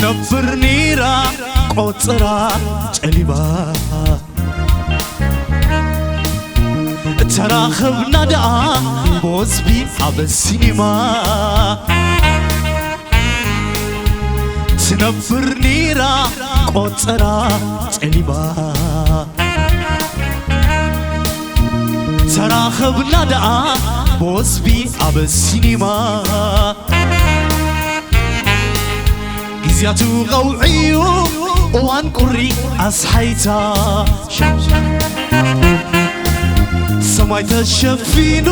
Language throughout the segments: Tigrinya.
ነብር ኒራ ቆጽራ ጨሊማ ተራኸብና ደኣ ብወዝቢ ኣብ ሲኒማ ትነብር ኒራ ቆጸራ ጨሊማ ተራኸብና ደኣ ብወዝቢ ኣብ ሲኒማ ግዜያቱ ቀውዒዩ እዋን ቁሪ ኣስሓይታ ሰማይ ተሸፊኑ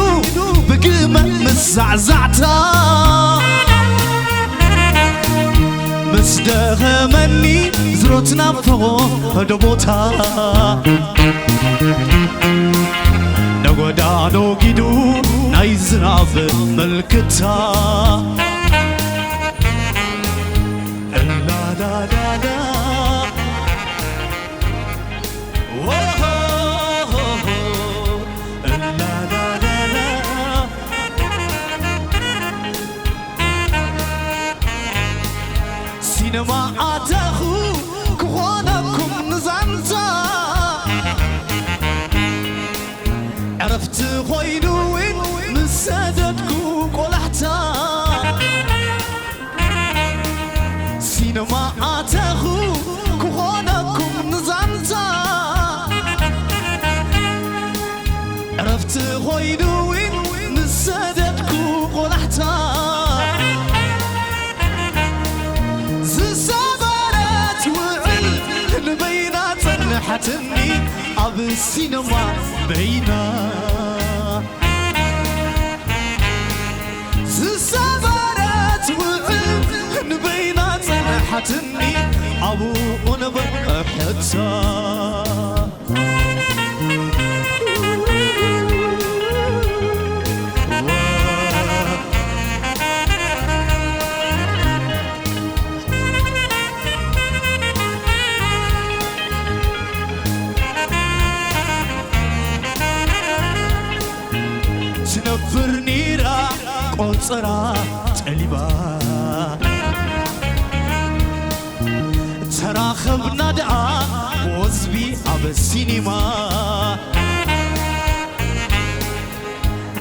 ብግመ ምስ ዛዕዛዕታ ምስ ደኸመኒ ዝሮት ናፍቖ ዶ ቦታ ነጎዳ ነጊዱ ናይ ዝናብ ምልክታ እላዳዳዳ ወሆሆሆ እላዳዳዳ ሲነማ ኣተኹ ክኾነኩም ንዛንታ ዕረፍቲ ኮይኑ እውን ምስ ሰደድኩ ቆላሕታ ሲነማ ኣተኹ ክኾነኩም ንዛንታ ዕረፍቲ ኮይኑ እውን ምስ ሰደድኩ ቆላሕታ ዝሰበረት ውዕል ክንበይና ጸንሐትኒ ኣብ ሲነማ በይና ዝሰበረት ውዕል ክንበይና ጸንሐትኒ ኣብኡ ነበር ሕታ ትነብር ኒራ ቆጸራ ጨሊባ ተራኸብና ደኣ ወዝቢ ኣብ ሲኒማ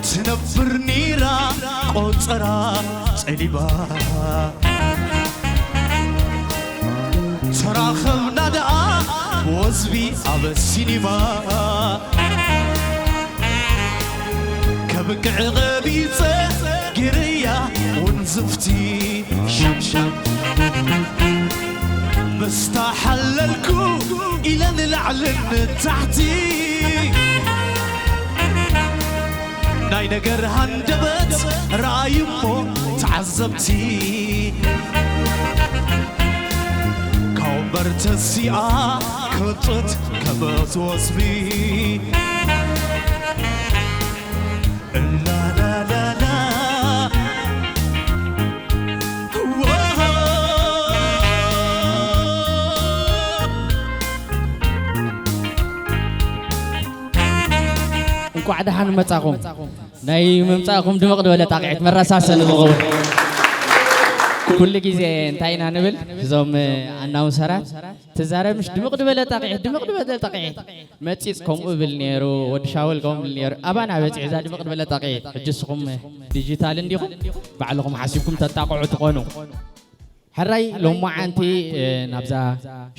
ትነብር ኒራ ቆጸራ ጸሊባ ተራኸብና ደኣ ወዝቢ ኣብ ሲኒማ ከብቅዕ ቐቢጸ ጊርያ ውንዝፍቲ ሸምሸም ምስታ ሓለልኩ ኢለ ንላዕልን ንታሕቲ ናይ ነገር ሃንደበት ረኣዩ እሞ ተዓዘብቲ ካብ ወንበር ተሲኣ ክጥት ከመት ወስቢ እላላላላ እንቋዕ ደሓን መጻኹም። ናይ ምምጻእኩም ድምቕ ዝበለ ጣቕዒት መረሳሰኒ ዝኸውን። ኩሉ ግዜ እንታይ ኢና ንብል እዞም ኣናውንሰራት ትዛረብ ምሽ ድምቕ ዝበለ ጣቕዒት ድምቕ ዝበለ ጣቕዒት መጺጽ ከምኡ ብል ነይሩ ወዲ ሻወል ከምኡ ብል ነይሩ ኣባና በጺሕ እዛ ድምቕ ዝበለ ጣቕዒት ሕጂ እስኹም ዲጂታል እንዲኹም ባዕልኹም ሓሲብኩም ተጣቕዑ ትኾኑ። ሕራይ ሎማዓንቲ ናብዛ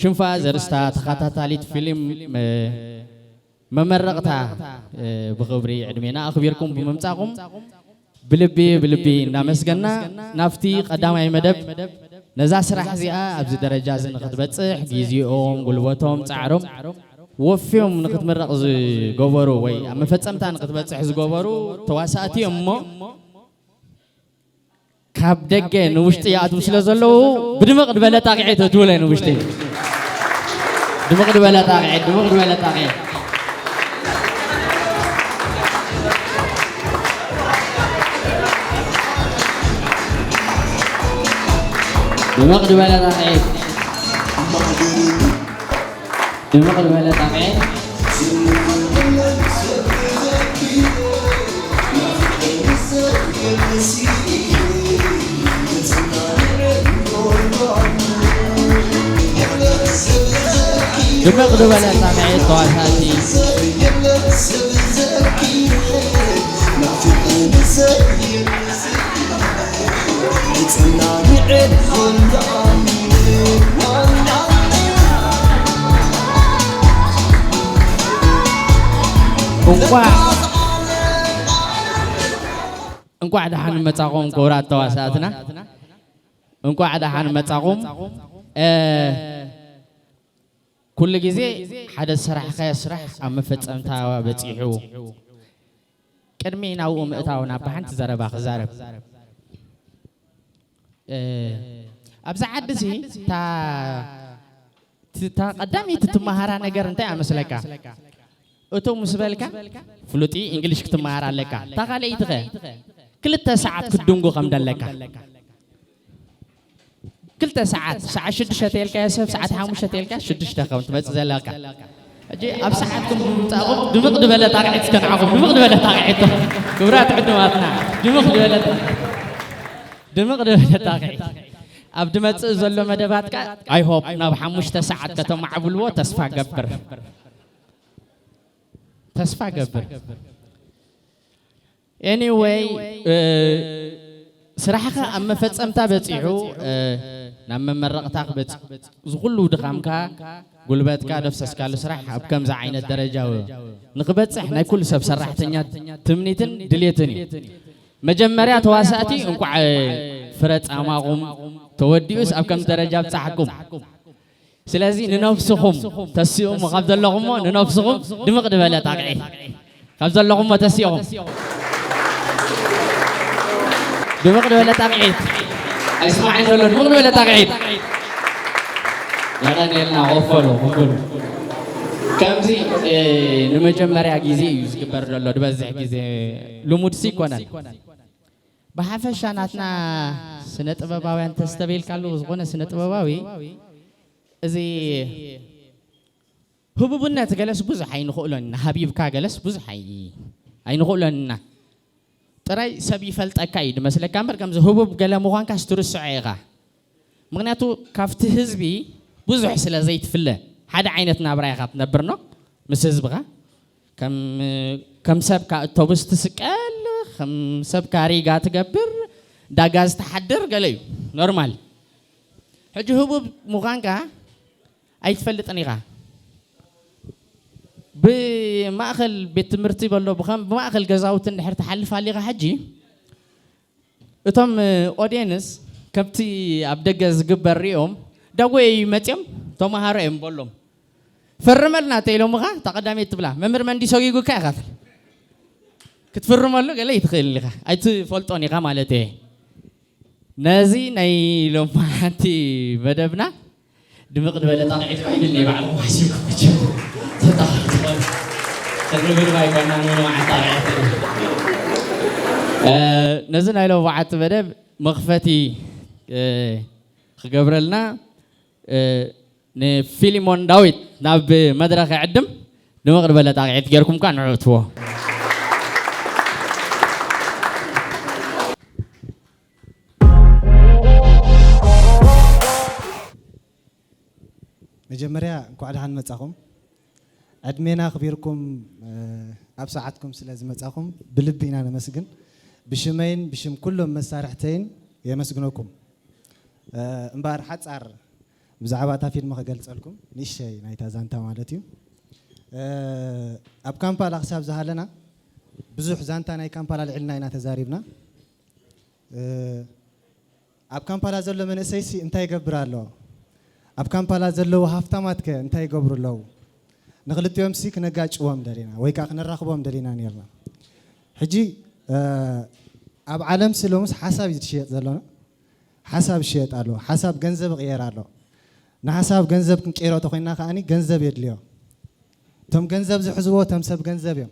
ሽንፋ ዘርእስታ ተኸታታሊት ፊልም መመረቕታ ብኽብሪ ዕድሜና ኣኽቢርኩም ብምምጻእኹም ብልቢ ብልቢ እንዳመስገና ናብቲ ቀዳማይ መደብ ነዛ ስራሕ እዚኣ ኣብዚ ደረጃ እዚ ንክትበጽሕ ግዜኦም፣ ጉልበቶም፣ ጻዕሮም ወፍዮም ንክትምረቕ ዝገበሩ ወይ ኣብ መፈጸምታ ንክትበጽሕ ዝገበሩ ተዋሳእቲ እዮም እሞ ካብ ደገ ንውሽጢ ይኣትዉ ስለ ዘለዉ ብድምቕ ዝበለ ጣቕዒት እትውለ ንውሽጢ ድምቕ ዝበለ ጣቕዒት ድምቕ ዝበለ ጣቕዒት ድምቕ ዝበለ ጣቕዒት ድምቕ ዝበለ ጣቕዒት ድምቕ ዝበለ ጣቕዒት ተዋሳእቲ። እንቋዕ እንቋዕ ደሓን መጻኹም ክቡራት ተዋሳእትና፣ እንቋዕ ደሓን መጻኹም። እ፣ ኩሉ ግዜ ሓደ ዝሰራሕካዮ ስራሕ ኣብ መፈጸምታ በጺሑ፣ ቅድሚ ናብኡ ምእታው ናብ ሓንቲ ዘረባ ክዛረብ። እ፣ ኣብዚ ዓዲ እዚ እታ፣ እታ ቀዳመይቲ ትመሃራ ነገር እንታይ ኣመስለካ? እቶ ምስ በልካ፣ ፍሉጥ እንግሊሽ ክትመሃር ኣለካ። እታ ካልኣይቲ ኸ? ክልተ ሰዓት ክትድንጉ ከም ደለካ። ክልተ ሰዓት፣ ሰዓት ሽዱሽተ ተልካ ሰብ፣ ሰዓት ሓሙሽተ ተልካ ሽዱሽተ ከም ትመጽእ ዘለካ። ሕጂ ኣብ ሰዓትኩም ብምምጻእኩም ድምቕ ዝበለ ጣቕዒት እስከ ንዓኹም፣ ድምቕ ዝበለ ጣቕዒት። ክቡራት ዕዱማትና፣ ድምቕ ዝበለ ጣቕዒት። ድምቕ ዝበለ ጣቕዒት። ኣብ ድመጽእ ዘሎ መደባት ከኣ፣ I hope ናብ ሓሙሽተ ሰዓት ከተማዕብልዎ ተስፋ ገብር። ተስፋ ገብር። Anyway፣ እ፣ ስራሕኻ ኣብ መፈጸምታ በጺሑ፣ እ፣ ናብ መመረቕታ ክበጽ-፣ እዚ ኩሉ ድኻምካ፣ ጉልበትካ ደፍሰስካሉ ስራሕ ኣብ ከምዚ ዓይነት ደረጃ ንኽበጽሕ ናይ ኩሉ ሰብ ሰራሕተኛ ትምኒትን ድሌትን እዩ። መጀመርያ ተዋሳእቲ እንቋዕ ፍረ ጻማኹም ተወዲኡስ ኣብ ከምዚ ደረጃ ኣብጻሕኩም። ስለዚ ንነፍስኹም ተሲኡሞ ካብ ዘለኹሞ ንነፍስኹም ድምቕ ዝበለ ጣቕዒት ካብ ዘለኹሞ ተሲኡኹም ድምቕ ዝበለ ጣቕዒት ኣይስማዕን ዘሎ ድምቕ ዝበለ ጣቕዒት የቐንየልና። ቆፈሉ ኩሉ ከምዚ፣ እ፣ ንመጀመርያ ግዜ እዩ ዝግበር ዘሎ። ዝበዝሕ ግዜ ልሙድሲ ይኮነን። ብሓፈሻ ናትና ስነ ጥበባውያን ተስተብሂልካሉ፣ ዝኾነ ስነ ጥበባዊ እዚ ህቡብነት ገለስ ብዙሕ ኣይንኽእሎን ኢና፣ ሃቢብካ ገለስ ብዙሕ ኣይ-፣ ኣይንኽእሎን ኢና። ጥራይ ሰብ ይፈልጠካ እዩ ዝመስለካ እምበር፣ ከምዚ ህቡብ ገለ ምዃንካስ ትርስዖ ኢኻ። ምኽንያቱ ካብቲ ህዝቢ ብዙሕ ስለ ዘይትፍለ፣ ሓደ ዓይነት ናብራ ኢኻ ትነብር፣ ኖ፣ ምስ ህዝብኻ። ከም፣ ከም ሰብ ካብ ኣውቶቡስ ትስቀል፣ ከም ሰብ ካብ ሪጋ ትገብር፣ ዳጋ ዝተሓድር ገለ እዩ፣ ኖርማል። ሕጂ ህቡብ ምዃንካ ኣይትፈልጥን ኢኻ። ብማእከል ቤት ትምህርቲ በሎ፣ ብኸም-፣ ብማእከል ገዛውቲ እንድሕር ትሓልፍ ኣሊኻ ሕጂ፣ እቶም ኦድየንስ ከምቲ ኣብ ደገ ዝግበር ሪኦም፣ ዳጎየ እዩ መጺኦም፣ ተማሃሮ እዮም በሎም። ፈርመልና እንተ ኢሎምኻ፣ እታ ቀዳመይቲ ትብላ፣ መምህር መንዲ ሰጊጉካ ኢኻ ትብል። ክትፍርመሉ ገለ ይትኽእል ኢኻ፣ ኣይትፈልጦን ኢኻ ማለት እየ። ነዚ ናይ ሎማዓንቲ መደብና ድምቕ ዝበለ ጣቕዒት ኮይኑ ናይ ባዕልኹም ሓሲብኩም መቸም ተጣቒዕኩም። ክንብል ኣይኮናን፣ ምንዋዓት ጣቕዒት እዩ። እ፣ ነዚ ናይ ሎማዓንቲ መደብ መኽፈቲ፣ እ፣ ክገብረልና፣ እ፣ ንፊሊሞን ዳዊት ናብ መድረኽ ይዕድም። ድምቕ ዝበለ ጣቕዒት ጌርኩም ከኣ ንዕወትዎ። መጀመርያ እንኳዕ ደሓን መጻኹም። ዕድሜና ኣኽቢርኩም፣ እ፣ ኣብ ሰዓትኩም ስለ ዝመጻኹም ብልቢ ኢና ነመስግን። ብሽመይን ብሽም ኩሎም መሳርሕተይን የመስግነኩም። እ፣ እምበኣር ሓጻር ብዛዕባ እታ ፊልም ክገልጸልኩም፣ ንእሽተይ ናይታ ዛንታ ማለት እዩ። እ፣ ኣብ ካምፓላ ክሳብ ዝሃለና ብዙሕ ዛንታ ናይ ካምፓላ ኣልዒልና ኢና ተዛሪብና። እ፣ ኣብ ካምፓላ ዘሎ መንእሰይሲ እንታይ ይገብር ኣሎ? ኣብ ካምፓላ ዘለዉ ሃፍታማትከ እንታይ ይገብሩ ኣለዉ? ንክልቲኦምሲ ክነጋጭዎም ደሊና ወይ ከኣ ክነራኽቦም ደሊና ኔርና። ሕጂ፣ እ፣ ኣብ ዓለምሲ ሎምስ ሓሳብ እዩ ዝሽየጥ ዘሎና። ሓሳብ ይሽየጥ ኣሎ። ሓሳብ ገንዘብ ይቕየር ኣሎ። ንሓሳብ ገንዘብ ክንቀይሮ ተኾይንና ከኣኒ ገንዘብ የድልዮ። እቶም ገንዘብ ዝሕዝዎ እቶም ሰብ ገንዘብ እዮም።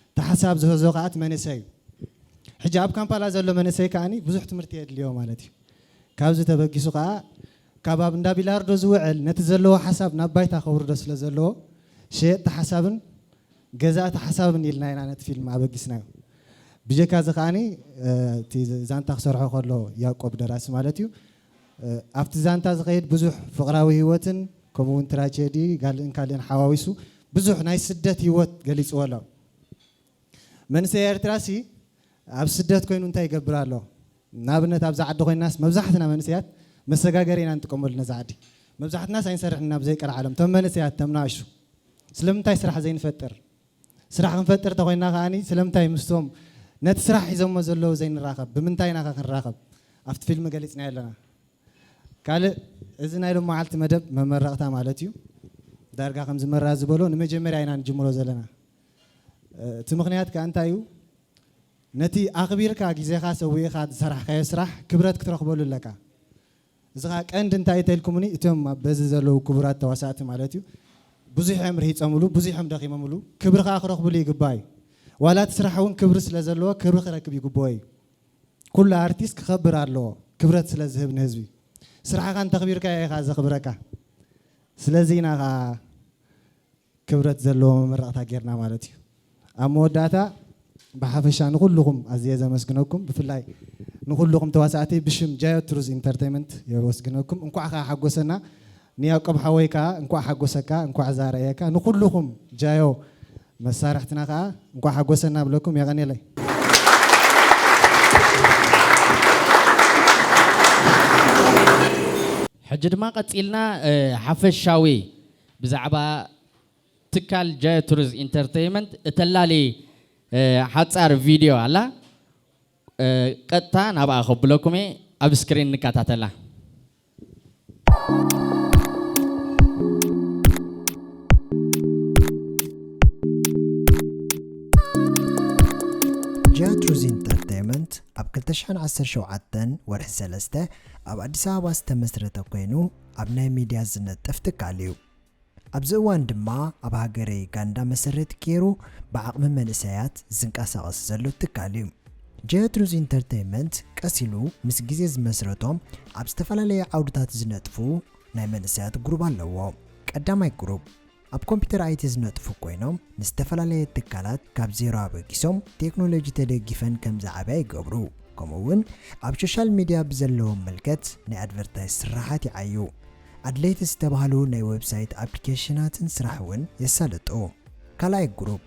እቲ ሓሳብ ዝሕዞ ከኣ እቲ መንእሰይ እዩ። ሕጂ ኣብ ካምፓላ ዘሎ መንእሰይ ከኣኒ ብዙሕ ትምህርቲ የድልዮ ማለት እዩ። ካብዚ ተበጊሱ ከኣ ካብ ኣብ እንዳ ቢላርዶ ዝውዕል ነቲ ዘለዎ ሓሳብ ናብ ባይታ ከውርዶ ስለ ዘለዎ ሸየጥቲ ሓሳብን ገዛእቲ ሓሳብን ኢልና ኢና ነቲ ፊልም ኣበጊስናዮ። ብጀካ እዚ ከኣኒ፣ እ፣ እቲ ዛንታ ክሰርሖ ከሎ ያዕቆብ ደራሲ ማለት እዩ፣ እ፣ ኣብቲ ዛንታ ዝኸይድ ብዙሕ ፍቕራዊ ህይወትን ከምኡ እውን ትራጀዲ ካልእን ካልእን ሓዋዊሱ ብዙሕ ናይ ስደት ህይወት ገሊፅዎ ኣሎ። መንእሰይ ኤርትራ ሲ ኣብ ስደት ኮይኑ እንታይ ይገብር ኣሎ? ንኣብነት ኣብዛ ዓዲ ኮይናስ መብዛሕትና መንእሰያት መሰጋገሪ ኢና ንጥቀመሉ ነዛ ዓዲ። መብዛሕትናስ ኣይንሰርሕን ናብ ዘይቀርዓሎም። እቶም መንእሰያት፣ እቶም ንኣሽቱ፣ ስለምንታይ ስራሕ ዘይንፈጥር? ስራሕ ክንፈጥር ተኮይና ከዓኒ ስለምንታይ ምስቶም ነቲ ስራሕ ሒዞሞ ዘለዉ ዘይንራኸብ? ብምንታይ ኢና ከ ክንራኸብ? ኣብቲ ፊልም ገሊጽናዮ ኣለና። ካልእ፣ እዚ ናይ ሎም መዓልቲ መደብ መመረቕታ ማለት እዩ። ዳርጋ ከም ዝመራ ዝበሎ ንመጀመርያ ኢና ንጅምሮ ዘለና። እቲ ምኽንያት ከኣ እንታይ እዩ? ነቲ ኣኽቢርካ ግዜኻ ሰዊእኻ ዝሰራሕካዮ ስራሕ ክብረት ክትረኽበሉ ኣለካ። እዚ ኸኣ ቀንዲ እንታይ ተልኩምኒ፣ እቶም ኣብ በዚ ዘለዉ ክቡራት ተዋሳእቲ ማለት እዩ፣ ብዙሕ እዮም ርሂጾምሉ፣ ብዙሕ እዮም ደኺሞምሉ፣ ክብሪ ኸኣ ክረኽብሉ ይግባእ እዩ። ዋላ እቲ ስራሕ እውን ክብሪ ስለ ዘለዎ ክብሪ ክረክብ ይግብኦ እዩ። ኩሉ ኣርቲስት ክኸብር ኣለዎ፣ ክብረት ስለ ዝህብ ንህዝቢ። ስራሕኻ እንተኽቢርካዮ ኢኻ ዘኽብረካ። ስለዚ ኢና ኸኣ ክብረት ዘለዎ መመረቕታ ጌርና ማለት እዩ። ኣብ መወዳእታ ብሓፈሻ ንኹልኹም ኣዝየ ዘመስግነኩም፣ ብፍላይ ንኹልኹም ተዋሳእቲ ብሽም ጃዮ ትሩዝ ኢንተርቴይመንት የመስግነኩም። እንኳዕ ከኣ ሓጎሰና። ንያቆብ ሓወይ ከኣ እንኳዕ ሓጎሰካ፣ እንኳዕ ዛረየካ። ንኹልኹም ጃዮ መሳርሕትና ከኣ እንኳዕ ሓጎሰና ብለኩም። የቐንየለይ። ሕጂ ድማ ቀጺልና እ፣ ሓፈሻዊ ብዛዕባ ትካል ጃዮ ቱሪዝ ኢንተርቴይመንት እተላሊ እ፣ ሓጻር ቪድዮ ኣላ። እ፣ ቀጥታ ናብኣ ከብለኩም እየ፣ ኣብ ስክሪን ንከታተላ። ጃትሩዝ ኢንተርቴይመንት ኣብ ክልተ ሽሕን ዓሰርተ ሸውዓተን ወርሒ ሰለስተ ኣብ ኣዲስ ኣበባ ዝተመስረተ ኮይኑ ኣብ ናይ ሚድያ ዝነጥፍ ትካል እዩ። ኣብዚ እዋን ድማ ኣብ ሃገረ ዩጋንዳ መሰረት ገይሩ ብዓቕሚ መንእሰያት ዝንቀሳቐስ ዘሎ ትካል እዩ። ጃትሩዝ ኢንተርቴይመንት ቀስ ኢሉ ምስ ግዜ ዝመስረቶም ኣብ ዝተፈላለዩ ዓውድታት ዝነጥፉ ናይ መንእሰያት ግሩብ ኣለዎ። ቀዳማይ ግሩብ ኣብ ኮምፒተር ኣይቲ ዝነጥፉ ኮይኖም ንዝተፈላለየ ትካላት ካብ ዜሮ ኣበጊሶም ቴክኖሎጂ ተደጊፈን ከም ዝዓብያ ይገብሩ። ከምኡ እውን ኣብ ሶሻል ሚድያ ብዘለዎም ምልከት ናይ ኣድቨርታይዝ ስራሓት ይዓዩ። ኣድለይቲ ዝተባህሉ ናይ ዌብሳይት ኣፕሊኬሽናትን ስራሕ እውን የሳልጡ። ካልኣይ ግሩፕ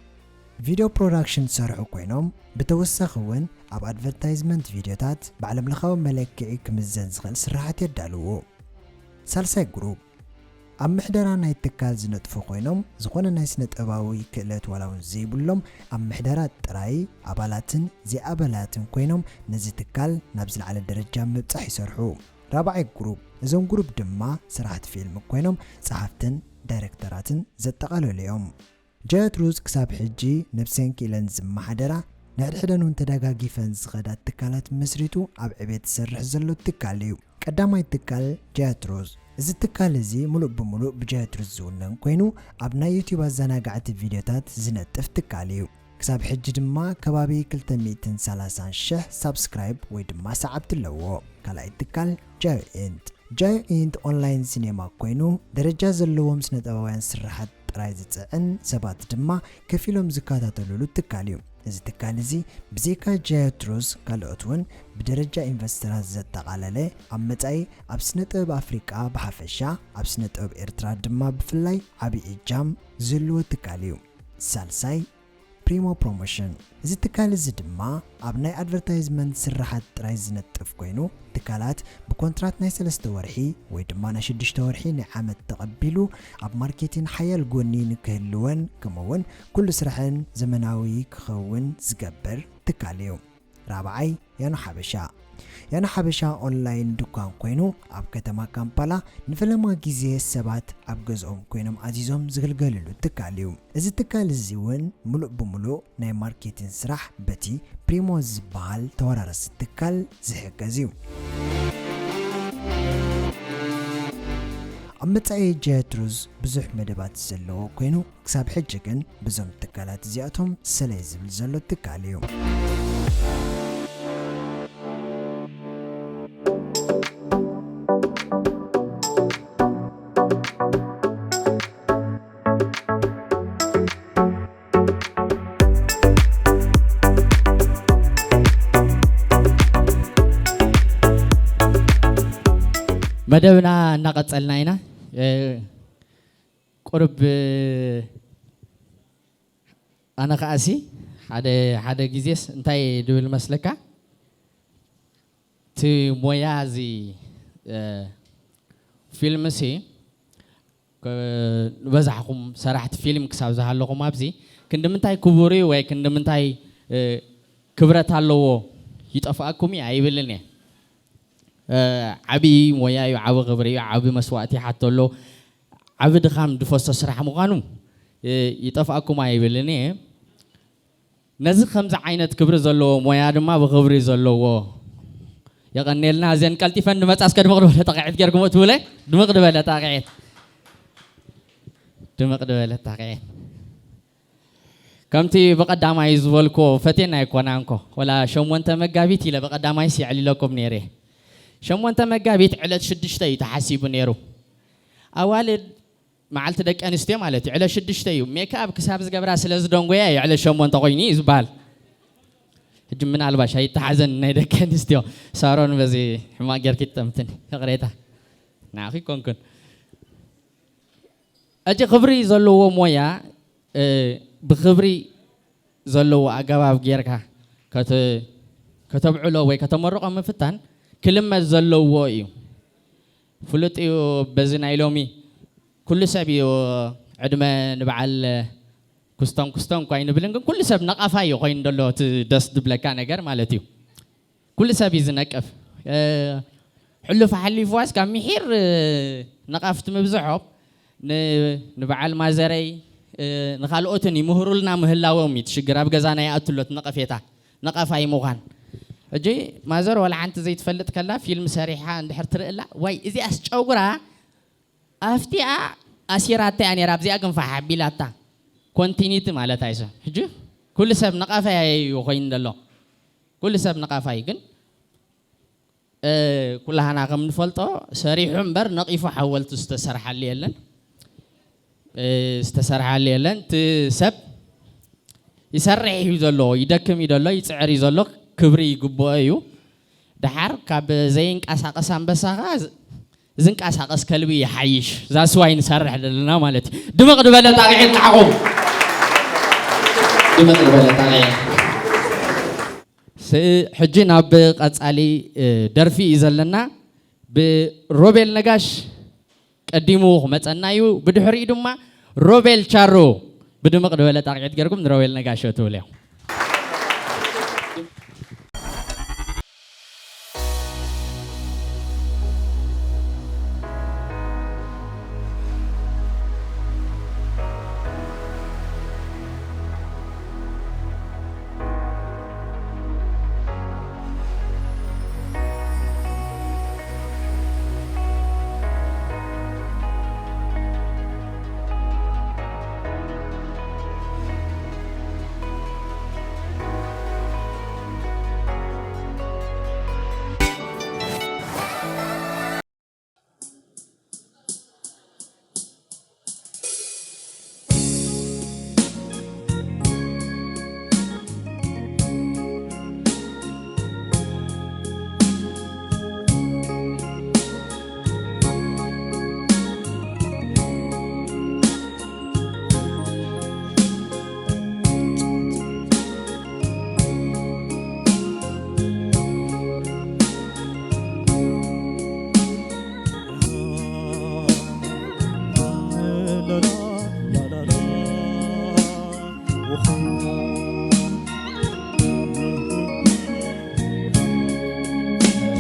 ቪድዮ ፕሮዳክሽን ዝሰርሑ ኮይኖም ብተወሳኺ እውን ኣብ ኣድቨርታይዝመንት ቪድዮታት ብዓለምለኻዊ መለክዒ ክምዘን ዝኽእል ስራሓት የዳልዉ። ሳልሳይ ግሩፕ ኣብ ምሕደራ ናይ ትካል ዝነጥፉ ኮይኖም ዝኾነ ናይ ስነ ጥበባዊ ክእለት ዋላ እውን ዘይብሎም ኣብ ምሕደራ ጥራይ ኣባላትን ዘይኣባላትን ኮይኖም ነዚ ትካል ናብ ዝለዓለ ደረጃ ምብጻሕ ይሰርሑ። ራብዓይ ግሩፕ እዞም ግሩፕ ድማ ሰራሕቲ ፊልም ኮይኖም ጸሓፍትን ዳይረክተራትን ዘጠቓለሉ እዮም። ጃያት ሩዝ ክሳብ ሕጂ ነብሰን ክኢለን ዝመሓደራ ንሕድሕደን እውን ተደጋጊፈን ዝኸዳ ትካላት መስሪቱ ኣብ ዕቤት ዝሰርሕ ዘሎ ትካል እዩ። ቀዳማይ ትካል ጃያት ሩዝ። እዚ ትካል እዚ ሙሉእ ብሙሉእ ብጃያት ሩዝ ዝውነን ኮይኑ ኣብ ናይ ዩቲዩብ ኣዘናጋዕቲ ቪድዮታት ዝነጥፍ ትካል እዩ። ክሳብ ሕጂ ድማ ከባቢ ክልተ ሚእትን ሰላሳን ሽሕ ሳብስክራይብ ወይ ድማ ሰዓብቲ ኣለዎ። ካልኣይ ትካል ጃዮ ኢንት። ጃዮ ኢንት ኦንላይን ሲኔማ ኮይኑ ደረጃ ዘለዎም ስነጥበባውያን ስርሓት ጥራይ ዝጽዕን ሰባት ድማ ከፊሎም ዝከታተሉሉ ትካል እዩ። እዚ ትካል እዚ ብዘይካ ጃዮ ትሩዝ ካልኦት እውን ብደረጃ ኢንቨስተራት ዘጠቓለለ ኣብ መጻኢ ኣብ ስነ ጥበብ ኣፍሪቃ ብሓፈሻ ኣብ ስነ ጥበብ ኤርትራ ድማ ብፍላይ ዓቢ እጃም ዝህልዎ ትካል እዩ። ሳልሳይ ፕሪሞ ፕሮሞሽን። እዚ ትካል እዚ ድማ ኣብ ናይ ኣድቨርታይዝመንት ስርሓት ጥራይ ዝነጥፍ ኮይኑ ትካላት ብኮንትራት ናይ ሰለስተ ወርሒ ወይ ድማ ናይ ሽዱሽተ ወርሒ ናይ ዓመት ተቐቢሉ ኣብ ማርኬቲን ሓያል ጎኒ ንክህልወን ከምኡውን ኩሉ ስራሕን ዘመናዊ ክኸውን ዝገብር ትካል እዩ። ራብዓይ ያኖ ሓበሻ። ያኖ ሓበሻ ኦንላይን ድኳን ኮይኑ ኣብ ከተማ ካምፓላ ንፈለማ ግዜ ሰባት ኣብ ገዝኦም ኮይኖም ኣዚዞም ዝግልገልሉ ትካል እዩ። እዚ ትካል እዚ እውን ሙሉእ ብሙሉእ ናይ ማርኬቲን ስራሕ በቲ ፕሪሞ ዝበሃል ተወራረሲ ትካል ዝሕገዝ እዩ። ኣብ መጻኢ ጀትሩዝ ብዙሕ መደባት ዘለዎ ኮይኑ ክሳብ ሕጂ ግን ብዞም ትካላት እዚኣቶም ሰለይ ዝብል ዘሎ ትካል እዩ። መደብና እናቐጸልና ኢና። እ፣ ቁርብ ኣነ ከኣሲ ሓደ ሓደ ግዜስ እንታይ ድብል መስለካ? እቲ ሞያ እዚ፣ እ፣ ፊልምሲ፣ እ፣ ንበዛሕኹም ሰራሕቲ ፊልም ክሳብ ዝሃለኹም ኣብዚ ክንዲ ምንታይ ክቡር እዩ ወይ ክንዲ ምንታይ፣ እ፣ ክብረት ኣለዎ ይጠፍኣኩም እዩ ኣይብልን እየ። እ፣ ዓብዪ ሞያ እዩ፣ ዓቢ ክብሪ እዩ፣ ዓቢ መስዋእቲ ይሓቶ ኣሎ፣ ዓቢ ድኻም ድፈሶ ስራሕ ምዃኑ፣ እ፣ ይጠፍኣኩም ኣይብልን እየ። ነዚ ከምዚ ዓይነት ክብሪ ዘለዎ ሞያ ድማ ብኽብሪ ዘለዎ የቐንየልና። እዘን ቀልጢፈን ድመጻ እስከ ድምቕ ድበለ ጣቕዒት ጌርኩም እትብለ ድምቕ ድበለ ጣቕዒት፣ ድምቕ ድበለ ጣቕዒት። ከምቲ ብቐዳማይ ዝበልኩዎ ፈቴና ኣይኮና እንኮ ወላ ሸሞንተ መጋቢት ኢለ ብቐዳማይስ የዕሊለኩም ነይረ። ሸሞንተ መጋቢት ዕለት ሽዱሽተ እዩ ተሓሲቡ ነይሩ። ኣዋልድ መዓልቲ ደቂ ኣንስትዮ ማለት እዩ። ዕለት ሽዱሽተ እዩ። ሜክኣፕ ክሳብ ዝገብራ ስለ ዝደንጎያ እዩ ዕለት ሸሞንተ ኮይኑ እዩ ዝበሃል። ሕጂ ምናልባሽ ኣይተሓዘን ናይ ደቂ ኣንስትዮ። ሳሮን በዚ ሕማቕ ጌርኪ ትጠምትኒ። ይቕሬታ። ንዓኺ ይኮንኩን። ሕጂ ክብሪ ዘለዎ ሞያ፣ እ፣ ብክብሪ ዘለዎ ኣገባብ ጌርካ ከተ-፣ ከተብዕሎ ወይ ከተመርቖ ምፍታን ክልመድ ዘለዎ እዩ። ፍሉጥ እዩ በዚ ናይ ሎሚ ኩሉ ሰብ እዩ ዕድመ ንበዓል ኩስቶን ኩስቶን እኳ ኣይንብልን፣ ግን ኩሉ ሰብ ነቐፋ እዩ ኮይኑ ዘሎ እቲ ደስ ዝብለካ ነገር ማለት እዩ። ኩሉ ሰብ እዩ ዝነቅፍ። እ፣ ሕሉፍ ሓሊፍዋስ ካብ ምሒር፣ እ፣ ነቐፍቲ ምብዝሖም ን-፣ ንበዓል ማዘረይ፣ እ፣ ንኻልኦትን ይምህሩልና ምህላዎም እዩ እቲ ሽግር። ኣብ ገዛና ይኣቱ ኣሎ እቲ ነቐፌታ፣ ነቐፋይ ምዃን። ሕጂ ማዘር ዋላ ሓንቲ ዘይትፈልጥ ከላ ፊልም ሰሪሓ እንድሕር ትርእላ፣ ዋይ እዚኣስ ጨጉራ ኣፍቲኣ ኣሲራታ እያ ነይራ፣ ኣብዚኣ ግን ፋሕ ኣቢላታ። ኮንቲኒቲ ማለት ኣይሰ-፣ ሕጂ ኩሉ ሰብ ነቐፋይ እዩ ኮይኑ ዘሎ። ኩሉ ሰብ ነቐፋይ ግን፣ እ፣ ኩላህና ከም ንፈልጦ ሰሪሑ እምበር ነቒፉ ሓወልቲ ዝተሰርሓሉ የለን። እ፣ ዝተሰርሓሉ የለን። እቲ ሰብ ይሰርሕ እዩ ዘሎ፣ ይደክም እዩ ዘሎ፣ ይጽዕር እዩ ዘሎ፣ ክብሪ ይግብኦ እዩ። ደሓር ካብ ዘይንቀሳቐስ ኣንበሳ ኸዓ ዝ-፣ ዝንቀሳቐስ ከልቢ ይሓይሽ። ዛስዋይ ንሰርሕ ዘለና ማለት እዩ። ድምቕ ዝበለ ጣቕዒት ንዓኹም። ድምቕ ዝበለ ጣቕዒት። ስ-፣ ሕጂ ናብ ቀጻሊ፣ እ፣ ደርፊ እዩ ዘለና። ብሮቤል ነጋሽ ቀዲሙ ክመጸና እዩ። ብድሕሪኡ ድማ ሮቤል ቻሮ ብድምቕ ዝበለ ጣቕዒት ጌርኩም ንሮቤል ነጋሽ ትብልዮ።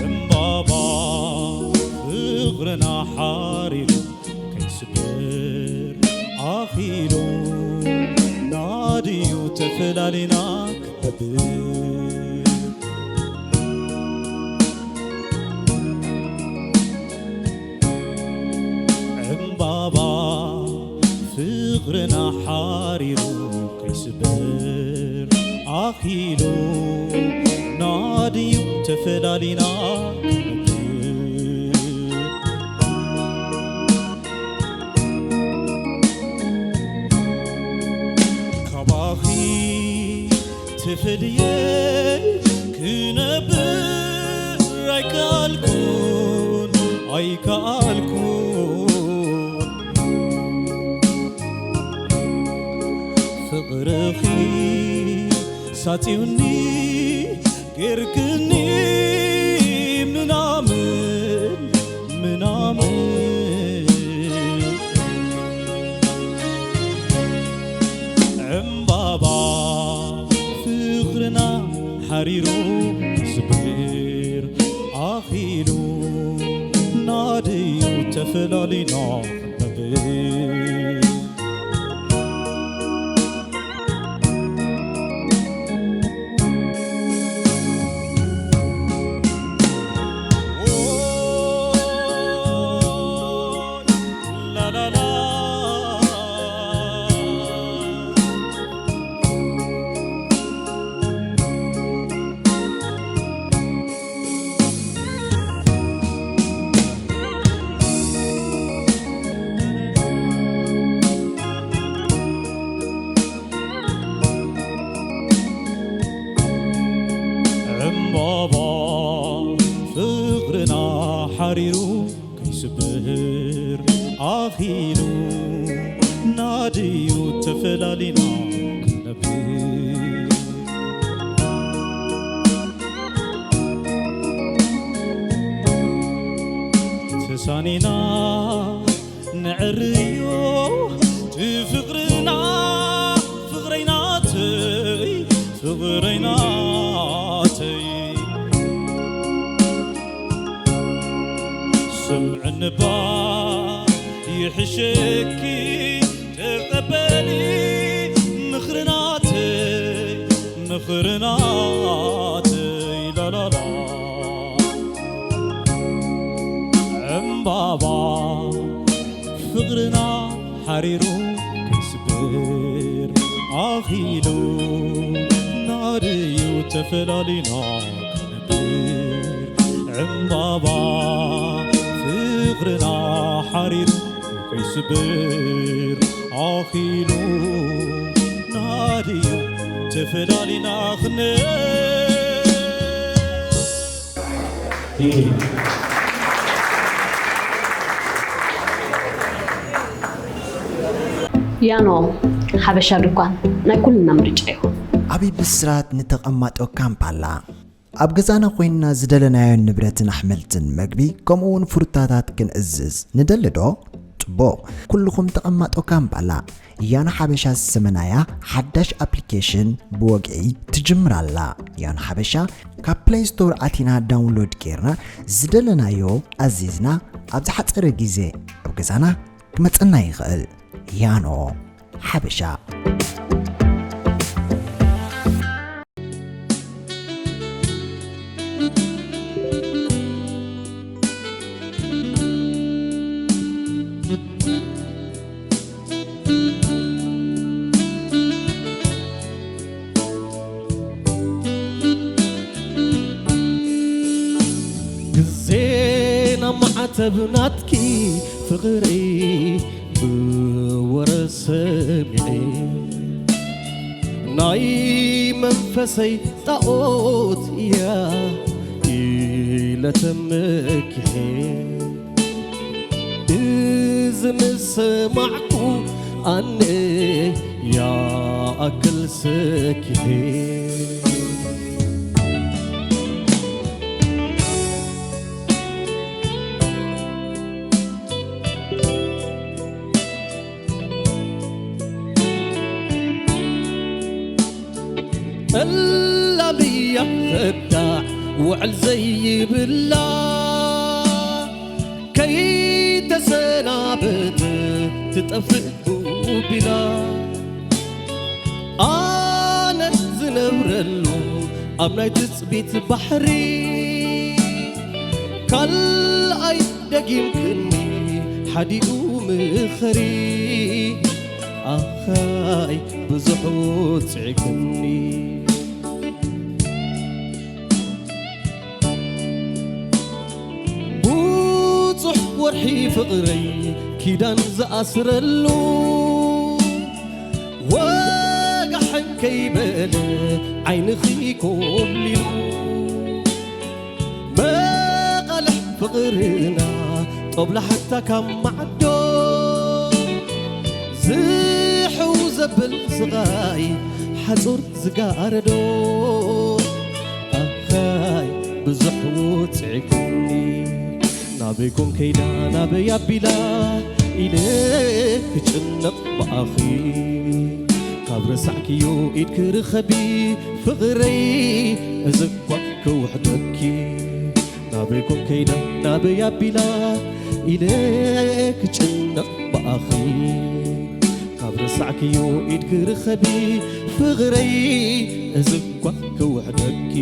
ዕምባባ ፍቕርና ሓሪሩ ከይስበር ኣኺሉ ናድዩ ተፈላሊና ክነብር። ዕምባባ ፍቕርና ሓሪሩ ከይስበር ኣኺሉ ናድዩ ተፈላሊና ክነብር። ካባኺ ተፈልየ ክነብር ኣይከኣልኩን፣ ኣይከኣልኩን። ሳጺውኒ ጌርክኒ ምናምን ምናምን ዕምባባ ፍቕርና ሓሪሩ ስብር ኣኺሉ ናድዩ ተፈላሊና ነብር። ዕምባባ ፍቕርና ሓሪሩ ከይስብር ኣኺሉ ናድዩ ተፈላሊና ክንነብር። ተሳኒና ንዕርዮ እቲ ፍቕርና ፍቕረይ ናተይ ፍቕረይ ናተይ ስምዕኒ እባ ይሕሸኪ ተቐበሊ ምኽሪ ናተይ ምኽሪ ናተይ ላላላ ዕምባባ ፍቕርና ሓሪሩ ከይስብር ኣኺሉ ናድዩ ተፈላሊና ክንነብር ዕምባባ ፍቕርና ሓሪሩ ከይስብር ኣኺሉ ናድዩ ተፈላሊና ክንነብር። ያኖ ሓበሻ ድኳን ናይ ኩልና ምርጫ እዩ። ዓብይ ብስራት ንተቐማጦ ካምፓላ። ኣብ ገዛና ኮይንና ዝደለናዮን ንብረትን ኣሕምልትን መግቢ ከምኡ እውን ፍሩታታት ክንእዝዝ ንደሊ ዶ? ጽቡቕ። ኩልኹም ተቐማጦ ካምፓላ ያኖ ሓበሻ ዝሰመናያ ሓዳሽ ኣፕሊኬሽን ብወግዒ ትጅምር ኣላ። ያኖ ሓበሻ ካብ ፕለይ ስቶር ኣቲና ዳውንሎድ ጌርና ዝደለናዮ ኣዚዝና ኣብ ዝሓጸረ ግዜ ኣብ ገዛና ክመጸና ይኽእል። ያኖ ሓበሻ። ግዜና ማዕተብ ናትኪ ፍቕሪ ብወረ ሰሚዐ ናይ መንፈሰይ ጣኦት እያ ኢለ ተመኪሐ እዚ ምስ ሰማዕኩ ኣነ ያኣክል ሰኪሐ ጠላም እያ ኸዳዕ ውዕል ዘይብላ ከይተሰናበተ ትጠፍእ ቢላ ኣነ ዝነብረሉ ኣብ ናይ ትጽቢት ባሕሪ ካልኣይ ደጊምክኒ ሓዲኡ ምኸሪ ኣኻይ ብዙሕ ውጽዕክኒ ብዙሕ ወርሒ ፍቕረይ ኪዳን ዝኣስረሉ ወጋሕን ከይበለ ዓይንኺ ኮብሊሉ መቓልሕ ፍቕርና ጦብላሕታ ካብ ማዕዶ ዝሕው ዘብል ስቓይ ሓጹር ዝጋረዶ ኣኻይ ብዙሕ ውጽዕክኒ ናበይ ኮን ከይዳ ናበይ ኣቢላ ኢለ ክጭነቕ ብኣኺ ካብ ረሳዕክዮ ኢድ ክርኸቢ ፍቕረይ እዝኳ ክውሕደኪ ናበይ ኮን ከይዳ ናበይ ኣቢላ ኢለ ክጭነቕ ብኣኺ ካብ ረሳዕክዮ ኢድ ክርኸቢ ፍቕረይ እዝኳ ክውሕደኪ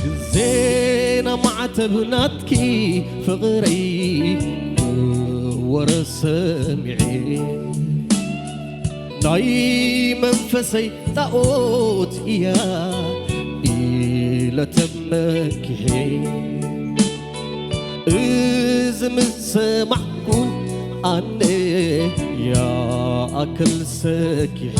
ግዜና ማዕተብ ናትኪ ፍቕረይ ወረ ሰሚዐ ናይ መንፈሰይ ጣኦት እያ ኢለ ተመኪሐ እዚ ምስ ሰማዕኩ ኣነ ያኣክል ሰኪሐ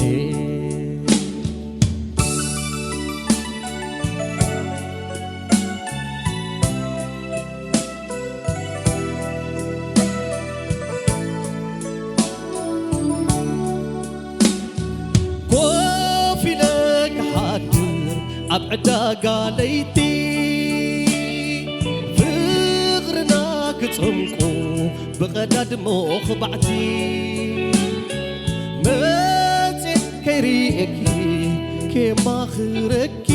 ኮፍ ኢለ ክሓድር ኣብ ዕዳጋ ለይቲ ፍቕርና ክጸምቁ ብቐዳድሞ ኽባዕቲ መጽየ ከይርእየኪ ከየማኽረኪ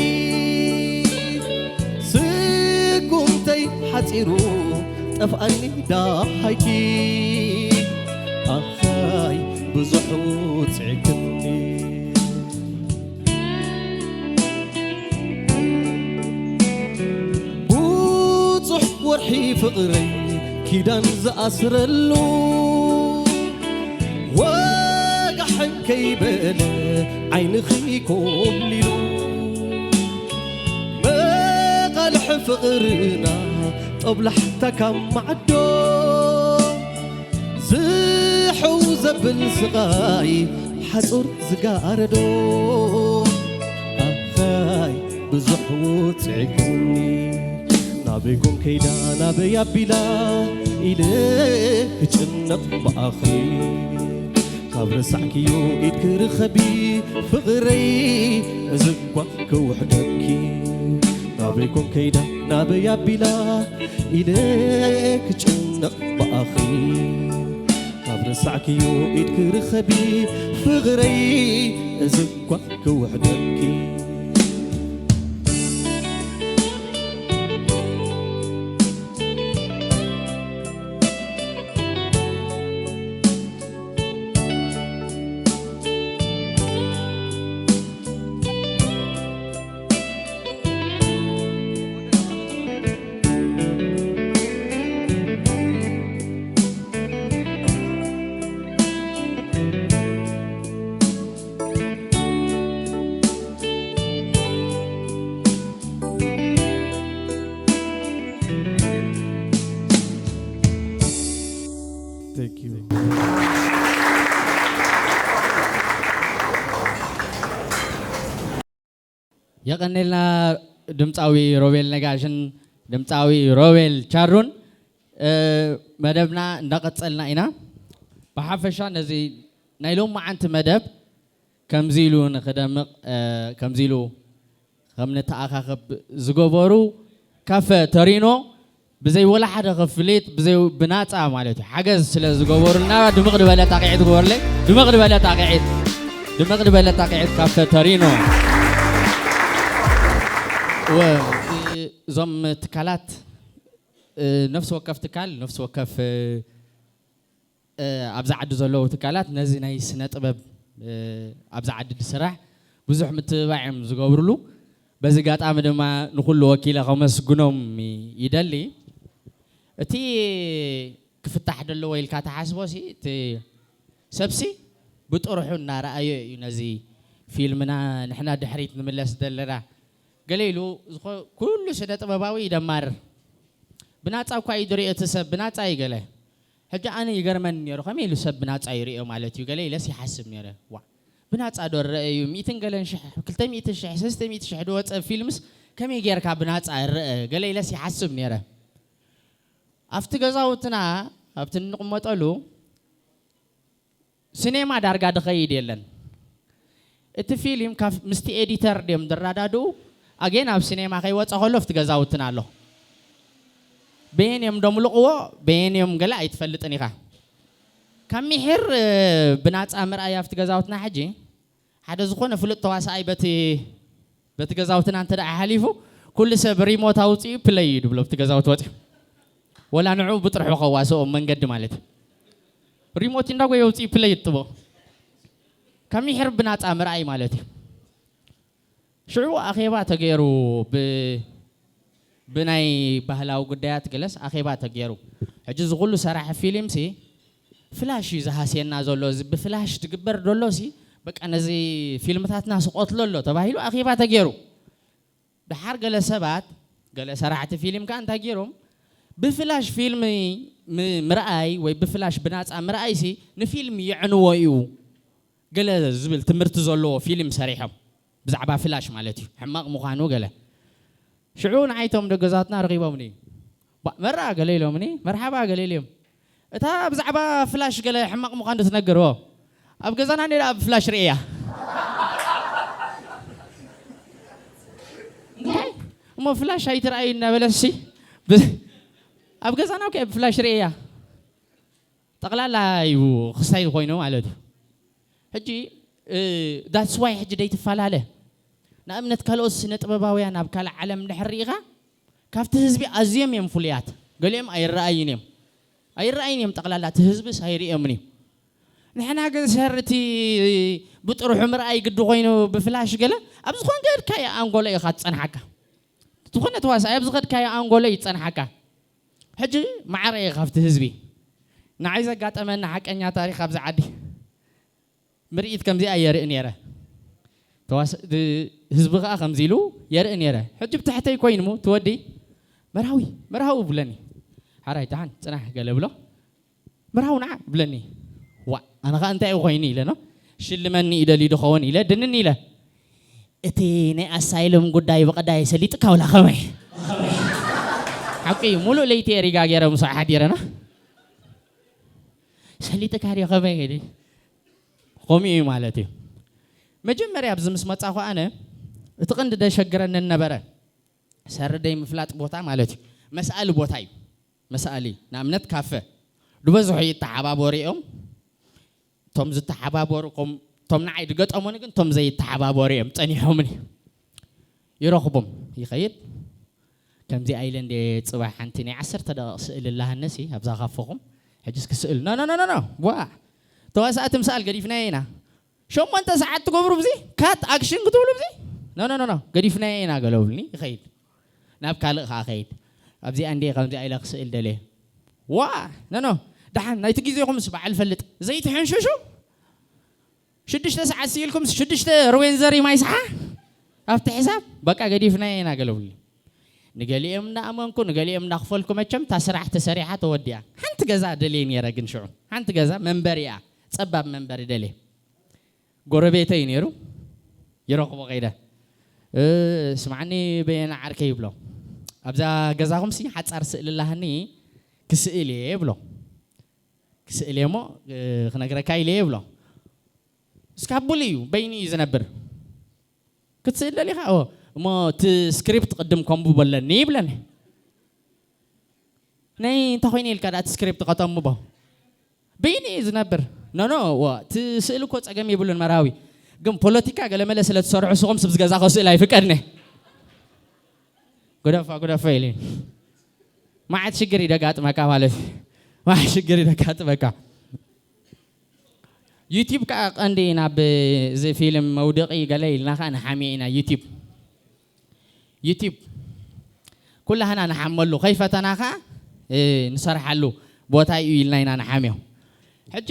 ስጉምተይ ሓጺሩ ጠፍኣኒ ዳሃይኪ ኣኻይ ብዙሕ ውጽዕክኒ ብዙሕ ወርሒ ፍቕረይ ኪዳን ዝኣስረሉ ወጋሕን ከይበለ ዓይንኺ ኮብሊሉ መቓልሒ ፍቕርና ጦብላሕታ ካብ ማዕዶ ዝሕው ዘብል ስቓይ ሓጹር ዝጋረዶ ኣኻይ ብዙሕ ውጽዕክኒ ናበይ ኮን ከይዳ ናበይ ኣቢላ ኢለ ክጭነቕ ብኣኺ ካብ ረሳዕክዮ ኢድ ክርኸቢ ፍቕረይ እዝኳ ክውሕደኪ ናበይ ኮን ከይዳ ናበይ ኣቢላ ኢለ ክጭነቕ ብኣኺ ካብ ረሳዕክዮ ኢድ ክርኸቢ ፍቕረይ እዝኳ ክውሕደኪ Thank you. የቐኔልና ድምፃዊ ሮቤል ነጋሽን ድምፃዊ ሮቤል ቻሩን። መደብና እንዳቐፀልና ኢና። ብሓፈሻ ነዚ ናይ ሎማዓንቲ መደብ ከምዚ ኢሉ ንክደምቕ ከምዚ ኢሉ ከም ንተኣኻኸብ ዝገበሩ ካፈ ተሪኖ ብዘይ ወላ ሓደ ክፍሊት ብዘይ ብናፃ ማለት እዩ ሓገዝ ስለ ዝገበሩልና ድምቕ ዝበለ ጣቕዒት ግበሩለይ። ድምቕ ዝበለ ጣቕዒት ድምቕ ዝበለ ጣቕዒት ካፈ ተሪኖ። እዞም ትካላት ነፍሲ ወከፍ ትካል ነፍሲ ወከፍ ኣብዚ ዓዲ ዘለዉ ትካላት ነዚ ናይ ስነ ጥበብ ኣብዚ ዓዲ ዝስራሕ ብዙሕ ምትብባዕ እዮም ዝገብርሉ። በዚ ኣጋጣሚ ድማ ንኩሉ ወኪለ ከመስግኖም ይደሊ። እቲ ክፍታሕ ደለዎ ኢልካ ትሓስቦ ሲ እቲ ሰብሲ ብጥርሑ እናረኣዮ እዩ ነዚ ፊልምና ንሕና ድሕሪት ንምለስ ዘለና ገለ ኢሉ ኩሉ ስነ ጥበባዊ ይደማርር። ብናፃ እኳ እዩ ዝሪኦ እቲ ሰብ ብናፃ እዩ ገለ ሕጂ ኣነ ይገርመኒ ነይሩ፣ ከመይ ኢሉ ሰብ ብናጻ ይርእዮ ማለት እዩ ገለ ኢለስ ይሓስብ ነይረ። ዋ፣ ብናጻ ዶ ረአ እዩ? ሚእትን ገለን ሽሕ፣ ክልተ ሚእቲ ሽሕ፣ ሰለስተ ሚእቲ ሽሕ ዝወጸ ፊልምስ ከመይ ጌርካ ብናጻ ረአ ገለ ኢለስ ይሓስብ ነይረ። ኣብቲ ገዛውትና ኣብቲ እንቕመጠሉ ሲኔማ ዳርጋ ድኸይድ የለን። እቲ ፊልም ካብ ምስቲ ኤዲተር ድዮም ዝረዳድኡ፣ ኣጌን ኣብ ሲኔማ ከይወፀ ከሎ ኣብቲ ገዛውትና ኣሎ። በየን እዮም ደምልቕዎ፣ በየን እዮም ገለ ኣይትፈልጥን ኢኻ። ካብ ሚሒር ብናፃ ምርኣይ ኣብቲ ገዛውትና ሕጂ ሓደ ዝኾነ ፍሉጥ ተዋሳኣይ በቲ በቲ ገዛውትና እንተ ደኣ ሓሊፉ ኩሉ ሰብ ሪሞት ኣውፅኡ ፕለይ እዩ ድብሎ። ኣብቲ ገዛውቲ ወፂኡ ወላ ንዑ ብጥርሑ ከዋስኦም መንገዲ ማለት እዩ። ሪሞት እንዳጎየ ኣውፅኡ ፕለይ ይጥቦ። ካብ ሚሕር ብናፃ ምርኣይ ማለት እዩ። ሽዑ ኣኼባ ተገይሩ ብ ብናይ ባህላዊ ጉዳያት ገለስ ኣኼባ ተገይሩ። ሕጂ እዚ ኩሉ ሰራሒ ፊልም ሲ ፍላሽ እዩ ዝሃስየና ዘሎ፣ እዚ ብፍላሽ ትግበር ደሎ ሲ በቃ ነዚ ፊልምታትና ስቆትሎ ኣሎ ተባሂሉ ኣኼባ ተገይሩ። ድሓር ገለ ሰባት ገለ ሰራሕቲ ፊልም ከኣ እንታይ ገይሮም ብፍላሽ ፊልም ም- ምርኣይ ወይ ብፍላሽ ብናፃ ምርኣይ ሲ ንፊልም የዕንዎ እዩ ገለ ዝብል ትምህርቲ ዘለዎ ፊልም ሰሪሖም ብዛዕባ ፍላሽ ማለት እዩ ሕማቕ ምዃኑ ገለ ሽዑ ንዓይቶም ደገዛትና ረኺቦምኒ። ባ- መራ ገለ ኢሎምኒ፣ መርሓባ ገለ ኢሎም። እታ ብዛዕባ ፍላሽ ገለ ሕማቕ ምዃኑ ትነግርዎ ኣብ ገዛና ነይራ ኣብ ፍላሽ ርእያ። እንታይ እሞ ፍላሽ ኣይትረኣዩ እናበለሲ ብ- ኣብ ገዛና እኮ ብፍላሽ ርእያ ጠቕላላ እዩ ክስታይ ኮይኑ ማለት እዩ። ሕጂ that's why ሕጂ ደይትፈላለ። ንኣብነት ካልኦት ስነ ጥበባውያን ኣብ ካልእ ዓለም እንድሕር ርኢኻ ካብቲ ህዝቢ ኣዝዮም እዮም ፍሉያት፣ ገሊኦም ኣይረኣዩን እዮም ኣይረኣዩን እዮም ጠቕላላ እቲ ህዝብስ ኣይርእዮምን እዩ። ንሕና ግን ሰር እቲ ብጥርሑ ምርኣይ ግዲ ኮይኑ ብፍላሽ ገለ ኣብ ዝኾን ከድካዮ ኣንጎሎ ኢኻ ትጸንሓካ። ዝኾነ ተዋሳኣይ ኣብ ዝኸድካዮ ኣንጎሎ ይጸንሓካ። ሕጂ ማዕረ እየ ካብቲ ህዝቢ ንዓይ ዘጋጠመኒ ሓቀኛ ታሪኽ ኣብዚ ዓዲ ምርኢት ከምዚኣ የርኢ ነይረ። ተዋስ- ድ- ህዝቢ ከኣ ከምዚ ኢሉ የርኢ ነይረ። ሕጂ ብትሕተይ ኮይኑ ትወዲ መርሃዊ መርሃዊ ብለኒ ሓራይ ደሓን ጽናሕ ገለ ብሎ መርሃዊ ንዓ ብለኒ። ዋ ኣነ ከኣ እንታይ እዩ ኮይኑ ኢለ ኖ ሽልመኒ እዩ ደልዩ ድኸውን ኢለ ድንን ኢለ እቲ ናይ ኣሳይሎም ጉዳይ ብቐዳይ ሰሊጥካ ወላ ከመይ ሓቂ እዩ። ሙሉእ ለይቲ ኤሪጋ ገይረ ምስኡ ሓዲረና ሰሊጥካ ድዮ ከመይ ኢሉ ከምኡ እዩ ማለት እዩ። መጀመርያ ኣብዚ ምስ መጻኹ ኣነ እቲ ቅንዲ ደሸግረንን ነበረ ሰሪ ደይ ምፍላጥ ቦታ ማለት እዩ። መስኣሊ ቦታ እዩ። መስኣሊ ንኣብነት ካፈ ድበዝሑ ይተሓባበሩ እዮም። እቶም ዝተሓባበሩ እቶም ንዓይ ድገጠሙኒ ግን እቶም ዘይተሓባበሩ እዮም ጸኒሖምኒ። ይረኽቦም ይኸይድ ከምዚ ኣይለ እንደ ጽባሕ ሓንቲ ናይ ዓሰርተ ደቂቕ ስእል እላሃነሲ ኣብዛ ካፈኹም ሕጅስ ክስእል ኖ ኖ ኖ ኖ ዋ ተዋሳእቲ ምሳል ገዲፍናዮ ኢና። ሸሞንተ ሰዓት ትገብሩ ብዚ ካት ኣክሽን ክትብሉ ብዚ ኖ ኖ ኖ ኖ ገዲፍናዮ ኢና ገለብሉኒ ይኸይድ ናብ ካልእ ከዓ ከይድ ኣብዚኣ እንደ ከምዚኣ ኢለ ክስእል ደልየ ዋ ኖ ኖ ደሓን ናይቲ ግዜኹምስ በዓል ፈልጥ ዘይትሕንሽሹ ሽዱሽተ ሰዓት ስኢልኩም ሽዱሽተ ርዌንዘር ማይ ሰሓ ኣብቲ ሕሳብ በቃ ገዲፍናዮ ኢና ገለብሉኒ። ንገሊኦም እንዳኣመንኩ ንገሊኦም እንዳኽፈልኩ መቸም እታ ስራሕ ተሰሪሓ ተወዲኣ። ሓንቲ ገዛ ደልየ ነይረ ግን ሽዑ ሓንቲ ገዛ መንበሪ እያ ጸባብ መንበሪ ደልየ ጎረቤተይ ነይሩ ይረኽቦ ከይደ ስማዕኒ በየና ዓርከይ ይብሎ ኣብዛ ገዛኹምሲ ሓጻር ስእሊ ኣላሃኒ ክስእል እየ ይብሎ ክስእል እየ እሞ ክነግረካ ኢለ እየ ይብሎ እስካቡል እዩ በይኑ እዩ ዝነብር ክትስእል ደሊኻ እሞ እቲ ስክሪፕት ቅድም ከንብቦ ኣለኒ ይብለኒ ናይ እንታይ ኮይነ ኢልካ ዳ እቲ ስክሪፕት ከተንብቦ በይኑ እዩ ዝነብር ኖኖ እቲ ስእል እኮ ፀገም የብሉን መራዊ ግን ፖለቲካ ገለመለ ስለ ትሰርሑ ስኹም ስብ ዝገዛኸ ስእል ኣይፍቀድነ ጉደፋ ጉደፋ ኢሉ ማዓት ሽግር ይደጋጥመካ ማለት ማዓት ሽግር ይደጋጥመካ ዩቲብ ከዓ ቀንዲ ኢና ብዚ ፊልም መውደቂ ገለ ኢልና ከዓ ንሓምዮ ኢና ዩቲብ ዩቲብ ኩላህና ንሓመሉ ከይፈተና ከዓ ንሰርሓሉ ቦታ እዩ ኢልና ኢና ንሓምዮ ሕጂ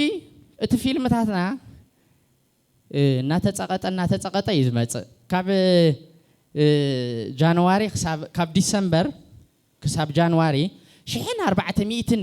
እቲ ፊልምታትና እናተፀቐጠ እናተፀቐጠ እዩ ዝመፅእ ካብ ጃንዋሪ ካብ ዲሰምበር ክሳብ ጃንዋሪ ሽሕን ኣርባዕተ ሚእትን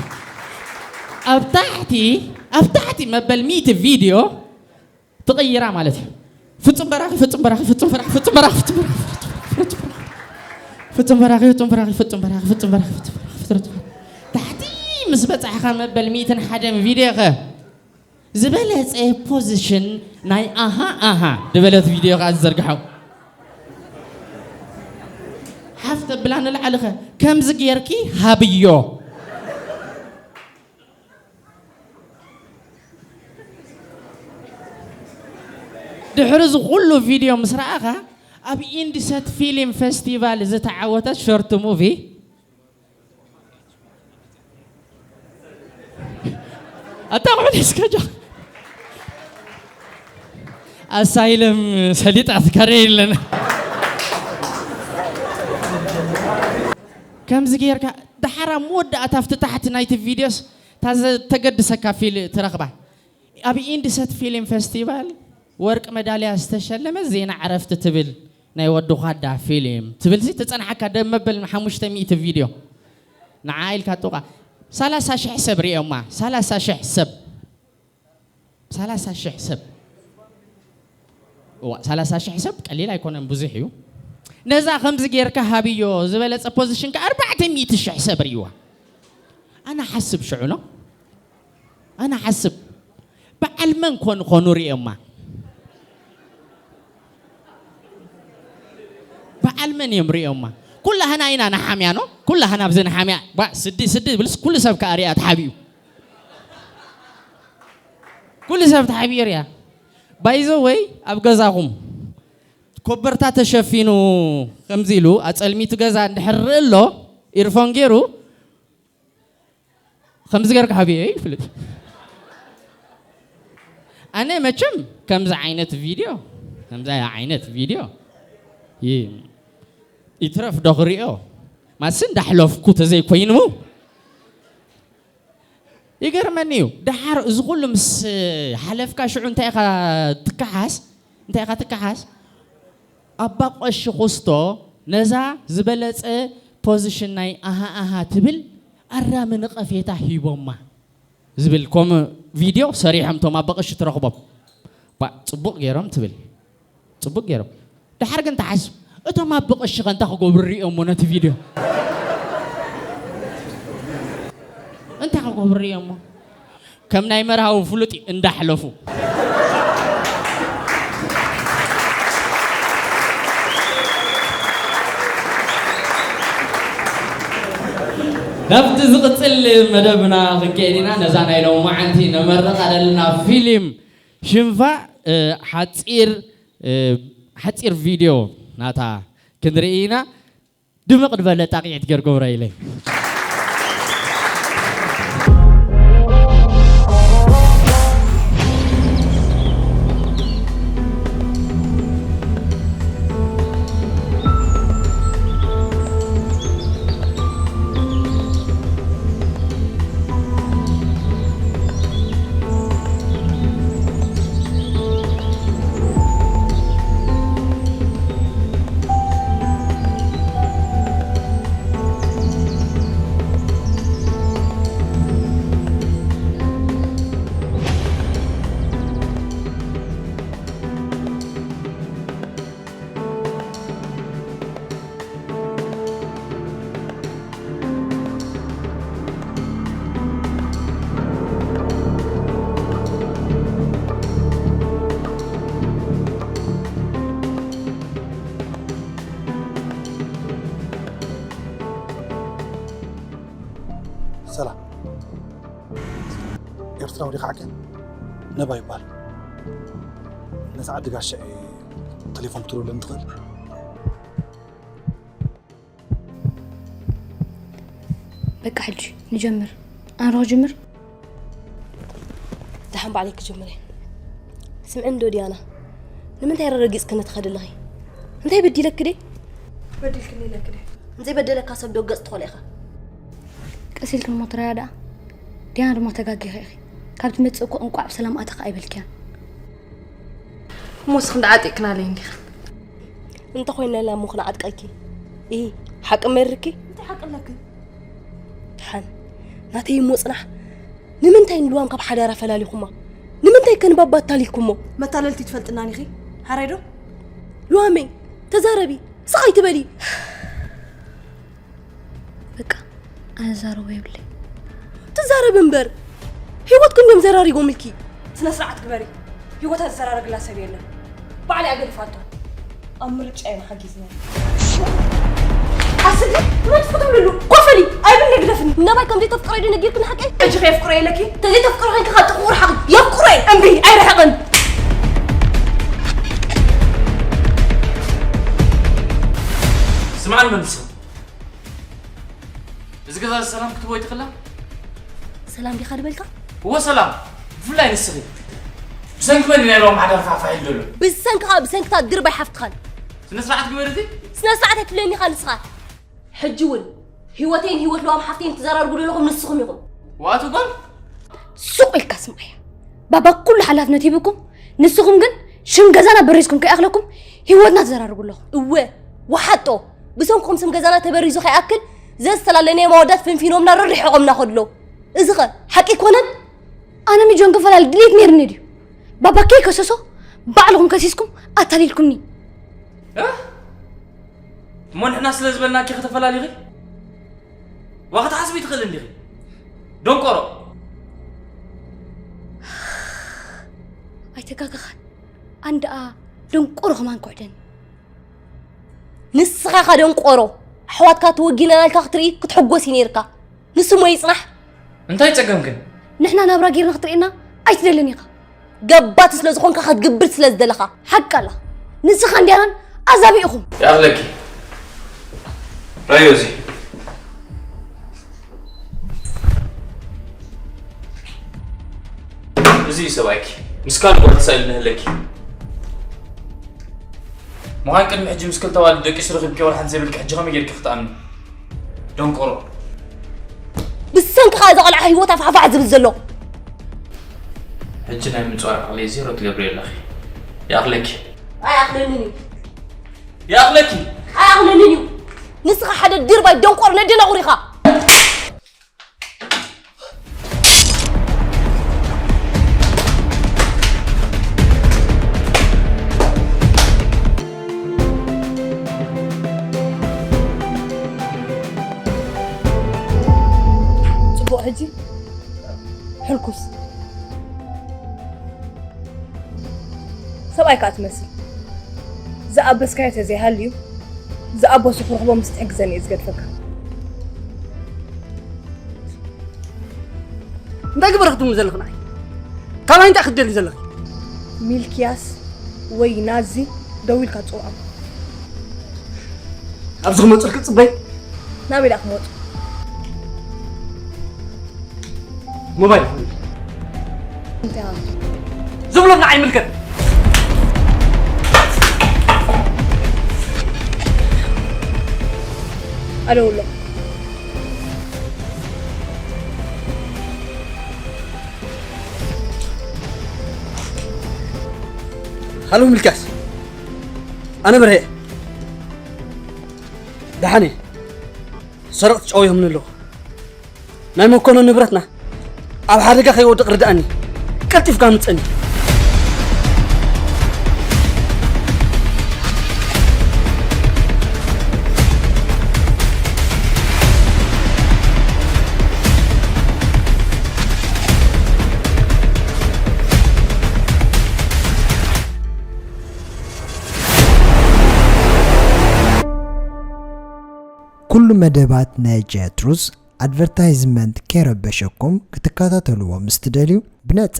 ኣብ ታሕቲ ኣብ ታሕቲ መበል ሚእቲ ቪድዮ ትቕይራ ማለት እዩ። ፍጹም በራኺ ፍጹም በራኺ ፍጹም በራኺ ፍጹም በራኺ ፍጹም በራኺ ፍጹም በራኺ ፍጹም በራኺ ፍጹም በራኺ ፍጹም በራኺ ፍጹም በራኺ ፍጹም በራኺ ፍጹም በራኺ ፍጹም በራኺ ፍጹም በራኺ ፍጹም በራኺ ፍጹም በራኺ ፍጹም በራኺ ፍጹም በራኺ ዝበለጸ ፖዚሽን ናይ ኣሃ ኣሃ ዝበለት ቪድዮ ከኣ ዝዘርግሐው ሓፍ ተብላ ንላዕሊ ኸ ከምዚ ጌርኪ ሃብዮ። ድሕሪ እዚ ኩሉ ቪድዮ ምስ ረኣኻ ኣብ ኢንድሰት ፊልም ፌስቲቫል ዝተዓወተት ሾርት ሙቪ ኣታ ቁዕድ እስከ ጃ ኣሳይለም ሰሊጣ ትከረ የለን። ከምዚ ጌርካ ደሓር ኣብ መወዳእታ ኣብቲ ታሕቲ ናይቲ ቪድዮስ እታ ዘተገድሰካ ፊል ትረኽባ። ኣብ ኢንድሰት ፊልም ፌስቲቫል ወርቂ መዳልያ ዝተሸለመት ዜና ዕረፍቲ ትብል ናይ ወዲ ኳዳ ፊልም ትብል ሲ ትጸንሓካ ደብ መበል ሓሙሽተ ሚእቲ ቪድዮ ንዓ ኢልካ ጥቓ ሰላሳ ሽሕ ሰብ ሪኦማ። ሰላሳ ሽሕ ሰብ ሰላሳ ሽሕ ሰብ እዋ ሰላሳ ሽሕ ሰብ ቀሊል ኣይኮነን ብዙሕ እዩ። ነዛ ከምዚ ጌርካ ሃብዮ ዝበለጸ ፖዚሽን ከ ኣርባዕተ ሚእቲ ሽሕ ሰብ ሪእዋ። ኣነ ሓስብ ሽዑ ነው ኣነ ሓስብ በዓል መን ኮን ኾኑ ሪኦማ። በዓል መን እዮም ሪኦማ። ኩላህና ኢና ንሓምያ ነው ኩላህና ኣብዚ ንሓምያ ባ ስዲ ስዲ ብልስ ኩሉ ሰብ ከኣ ሪኣ ተሓቢኡ ኩሉ ሰብ ተሓቢኡ ሪኣ። ባይዘ ወይ ኣብ ገዛኹም ኮበርታ ተሸፊኑ ከምዚ ኢሉ ኣጸልሚቱ ገዛ እንድሕር ርኢ ኣሎ ኢርፎን ገይሩ ከምዚ ገርካ ሃብየ ይፍልጥ። ኣነ መቸም ከምዚ ዓይነት ቪድዮ ከምዚ ዓይነት ቪድዮ ይ- ይትረፍ ዶ ክሪኦ ማሲ እንዳሕለፍኩ ተዘይኮይኑ ይገርመኒ እዩ። ደሓር እዚ ኩሉ ምስ ሓለፍካ ሽዑ እንታይ ኢኻ ትከሓስ እንታይ ኢኻ ትከሓስ ኣባ ቀሺ ኩስቶ ነዛ ዝበለጸ ፖዚሽን ናይ ኣሃ ኣሃ ትብል ኣራሚ ነቐፌታ ሂቦማ ዝብል ኮም ቪድዮ ሰሪሖም እቶም ኣባ ቀሺ ትረኽቦም ባ ጽቡቕ ገይሮም ትብል ጽቡቕ ገይሮም ድሓር ግን ተሓስብ እቶም ኣቦ ቀሺ ከ እንታይ ክገብሩ ሪኦሞ ነቲ ቪድዮ እንታይ ክገብሩ ሪኦሞ ከም ናይ መርሃዊ ፍሉጥ እዩ እንዳሕለፉ ናብቲ ዝቕፅል መደብና ክንከይድ ኢና ነዛ ናይ ሎማዓንቲ ነመርቕ ኣለና ፊልም ሽንፋ ሓፂር ሓፂር ቪድዮ ናታ ክንርኢ ኢና ድምቕ ዝበለ ጣቕዒት ገርጎብራ ኢለ ሰላም። ኤርትራዊ ዲኻ ሓቀይ? ነባ ይባል። ነዛ ዓዲ ጋሻ እየ፣ ቴሌፎን ክትብለለኒ ትኽእል? በቃ ሕጂ ንጀምር። ኣነ ዶ ክጅምር? ደሓን ባዕለይ ክጅምር እየ። ስምዒ እንዶ ዲያና፣ ንምንታይ ረረጊጽክኒ ትኸዲ ኣለኺ? እንታይ በዲለኪ ድየ? በዲልክኒ ኢለኪ ድየ? ንዘይበደለካ ሰብ ዶ ገጽ ትኾነ ኢኻ? ቀስ ኢልክን እሞ ተረዳድኣ። ዲያና ድማ ተጋጊኺ ኢኺ። ካብ ትመጽእ እኮ እንቋዕ ብሰላም ኣተኻ ኣይበልክያን። እሞ ንስኽን ደኣ ዓጢቕክናለይ እንዲኽን። እንተኾይንና እሞ ክንዓጥቀኪ። እሂ፣ ሓቂ መሪርኪ? እንታይ ሓቂ ኣለክን? ደሓን፣ ናተይ እሞ ጽናሕ። ንምንታይ ንልዋም ካብ ሓዳራ ፈላሊኹማ? ንምንታይ ከ ንባባ ኣታሊልኩሞ? መታለልቲ ትፈልጥናን ኢኺ፣ ሓራይ ዶ? ልዋመይ፣ ተዛረቢ፣ ስቕ ኣይትበሊ። በቃ፣ ኣነ ዝዛረቦ የብለይ። ትዛረቢ እምበር፣ ህይወትኪ እንድዮም ዘራሪጎምልኪ። ስነ ስርዓት ግበሪ። ህይወታ ዝዘራረግላ ሰብ የለን። ባዕላ እያ ገዲፋቶ። ኣብ ምርጫ ኢና ሓጊዝና። ኣስሊ፣ መጥፎ ትብልሉ። ኮፈሊ፣ ኣይብል ነግደፍኒ። ነባይ ከም ዘይተፍቅሮ ዶ ነጊርክኒ ሓቀይ? ሕጂ ከየፍቅሮ የለኪ? ተዘይተፍቅሮ ኮይንኪ ካብ ጥቕኡ ርሓቂ። የፍቅሮ እየ። እምቢ፣ ኣይርሕቕን። ስምዓኒ መምስል። እዚ ገዛ እዚ ሰላም ክትቦ ይትኽላ? ሰላም ዲኻ ዝበልካ? እወ ሰላም፣ ብፍላይ ንስኺ። ብሰንኪ መን እዩ ናይ ሎሚ ሓዳር ፋሕፋሕ ኢሉ ዘሎ? ብሰንክኻ፣ ብሰንክታ ድርባይ ሓፍትኻን። ስነ ስርዓት ግበሪ እቲ። ስነ ስርዓት ኣይትብለኒ ኢኻ ንስኻ። ሕጂ እውን ህይወተይን ህይወት ለዋም ሓፍተይን ትዘራርጉ ዘለኹም ንስኹም ኢኹም። ዋቱ ጓል? ሱቕ ኢልካ ስምዓያ። ባባ ኩሉ ሓላፍነት ሂብኩም፣ ንስኹም ግን ሽም ገዛና በሪዝኩም ከይኣኽለኩም ህይወትና ትዘራርጉ ኣለኹም። እወ፣ ወሓጦ። ብሰንክኹም ስም ገዛና ተበሪዙ ከይኣክል ዘዝተላለናዮም ኣወዳት ፍንፊኖምና ረሪሖምና ከድሎ። እዚ ኸ ሓቂ ኣይኮነን? ኣነ ሚጆን ክፈላለ ድሌት ነይርኒ ድዩ? ባባ ከይከሰሶ ባዕልኹም ከሲስኩም ኣታሊልኩምኒ። እ? እሞ ንሕና ስለ ዝበልናኪ ከተፈላሊኺ? ዋ ክትሓስቢ ትኽእል እንዲኺ። ደንቆሮ። ኣይተጋገኻን። ኣንደኣ ደንቆሮ ከማን ክውሕደኒ። ንስኻ ኢኻ ደንቆሮ። ኣሕዋትካ ተወጊና ኢልካ ክትርኢ ክትሕጎስ እዩ ነይርካ። ንሱ እሞ ይጽናሕ። እንታይ ጸገምክን? ንሕና ናብራ ጌርና ክትርእየና ኣይትደልን ኢኻ። ገባቲ ስለ ዝኾንካ ክትግብር ስለ ዝደለኻ። ሓቂ ኣላ። ንስኻን ዲያናን ኣዛብእ ኢኹም። ይኣኽለኪ። ራዮ እዚ። እዚ እዩ ሰብኣይኪ። ምስ ካልእ ጓል ተሳኢሉ ንህለኪ። ምዃን ቅድሚ ሕጂ ምስ ክልተ ኣዋልድ ደቂሱ ረኺብኪ ዋላ ሓንቲ ዘይብልኪ ሕጂ ከመይ ጌርኪ ክትኣምኒ? ደንቆሮ። ብሰንክኻ እዚ ቆልዓ ህይወታ ፋሕፋሕ ዝብል ዘሎ። ሕጂ ናይ ምጽዋር ዓቕሊ ዜሮ ትገብሪ ኣለኺ። ይኣኽለኪ። ኣይኣኽለንን እዩ። ይኣኽለኪ። ኣይኣኽለንን እዩ። ንስኻ ሓደ ድርባይ ደንቆሮ ነደናቑር ኢኻ። ጽቡቕ፣ ሕጂ ሕልኩስ ሰብኣይ ከኣ ትመስል። ዝኣበስካዮ ተዘይሃልዩ፣ ዝኣበሱ ክረኽቦ ምስ ትሕግዘኒ እየ ዝገድፈካ። እንታይ ግበረ ክትብሉ ዘለኺ ንዓይ? ካባይ እንታይ ክትደሊ ዘለኺ? ሚልክያስ ወይ ናዚ ደዊልካ ጽውዖም። ኣብዚ ክመጹ ክትጽበይ? ናበይ ደኣ ክመጹ? ሞባይል ይኹን። እንታይ? ዝብሎ ንዓይ ይምልከት። ኣደውሎ። ሃሎ ሚልክያስ፣ ኣነ በርሄ። ደሓን እየ። ሰረቕቲ ጨውዮምኒ ኣለዉ። ናይ መኮነን ንብረትና ኣብ ሓደጋ ከይወድቕ ርድኣኒ። ቀልጢፍካ ምጸኒ። ኩሉ መደባት ናይ ጀትሩስ ኣድቨርታይዝመንት ከይረበሸኩም ክትከታተልዎ ምስ ትደልዩ፣ ብነጻ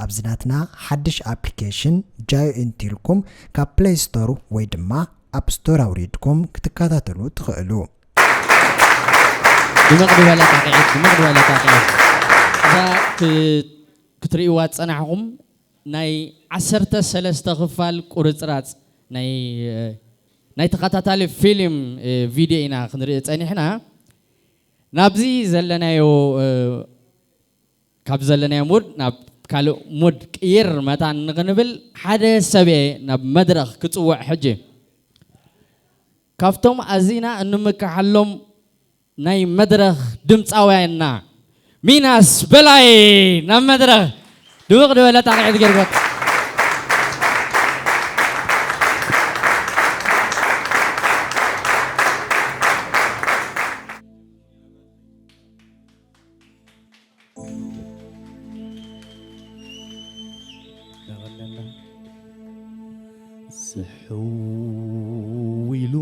ኣብዚ ናትና ሓድሽ ኣፕሊኬሽን ጃዮ ኢንቲልኩም ካብ ፕለይ ስቶር ወይ ድማ ኣፕ ስቶር ኣውሪድኩም ክትከታተሉ ትኽእሉ። ድምቕ ዝበለ ጣቕዒት፣ ድምቕ ዝበለ ጣቕዒት። እዛ ክ-፣ ክትርእይዋ ዝጸናሕኹም ናይ ዓሰርተ ሰለስተ ክፋል ቁርጽራጽ ናይ፣ ናይ ተኸታታሊ ፊልም፣ እ፣ ቪድዮ ኢና ክንርኢ ጸኒሕና። ናብዚ ዘለናዮ፣ እ፣ ካብ ዘለናዮ ሙድ ናብ ካልእ ሙድ ቅይር መታን ንኽንብል ሓደ ሰብ እየ ናብ መድረኽ ክጽውዕ ሕጂ። ካብቶም ኣዚና እንምክሓሎም ናይ መድረኽ ድምፃውያንና ሚናስ በላይ ናብ መድረኽ ድምቕ ዝበለ ጣቕዒት ጌርጎት። ዝሕው ኢሉ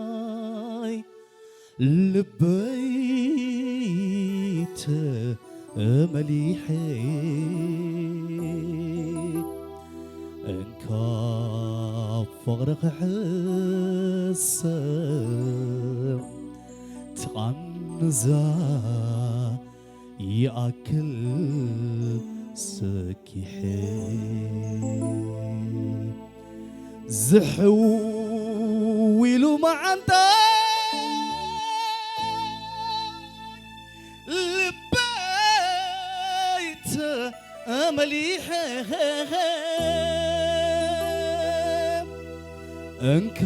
መዓንጣይ ልበይ ተመሊሐ እንካ ፍቕሪ ክሕሰብ ትቓንዛ ይኣክል ሰኪሐ ዝሕው ኢሉ መዓንጣ ልበይ ተመሊሐ እንካ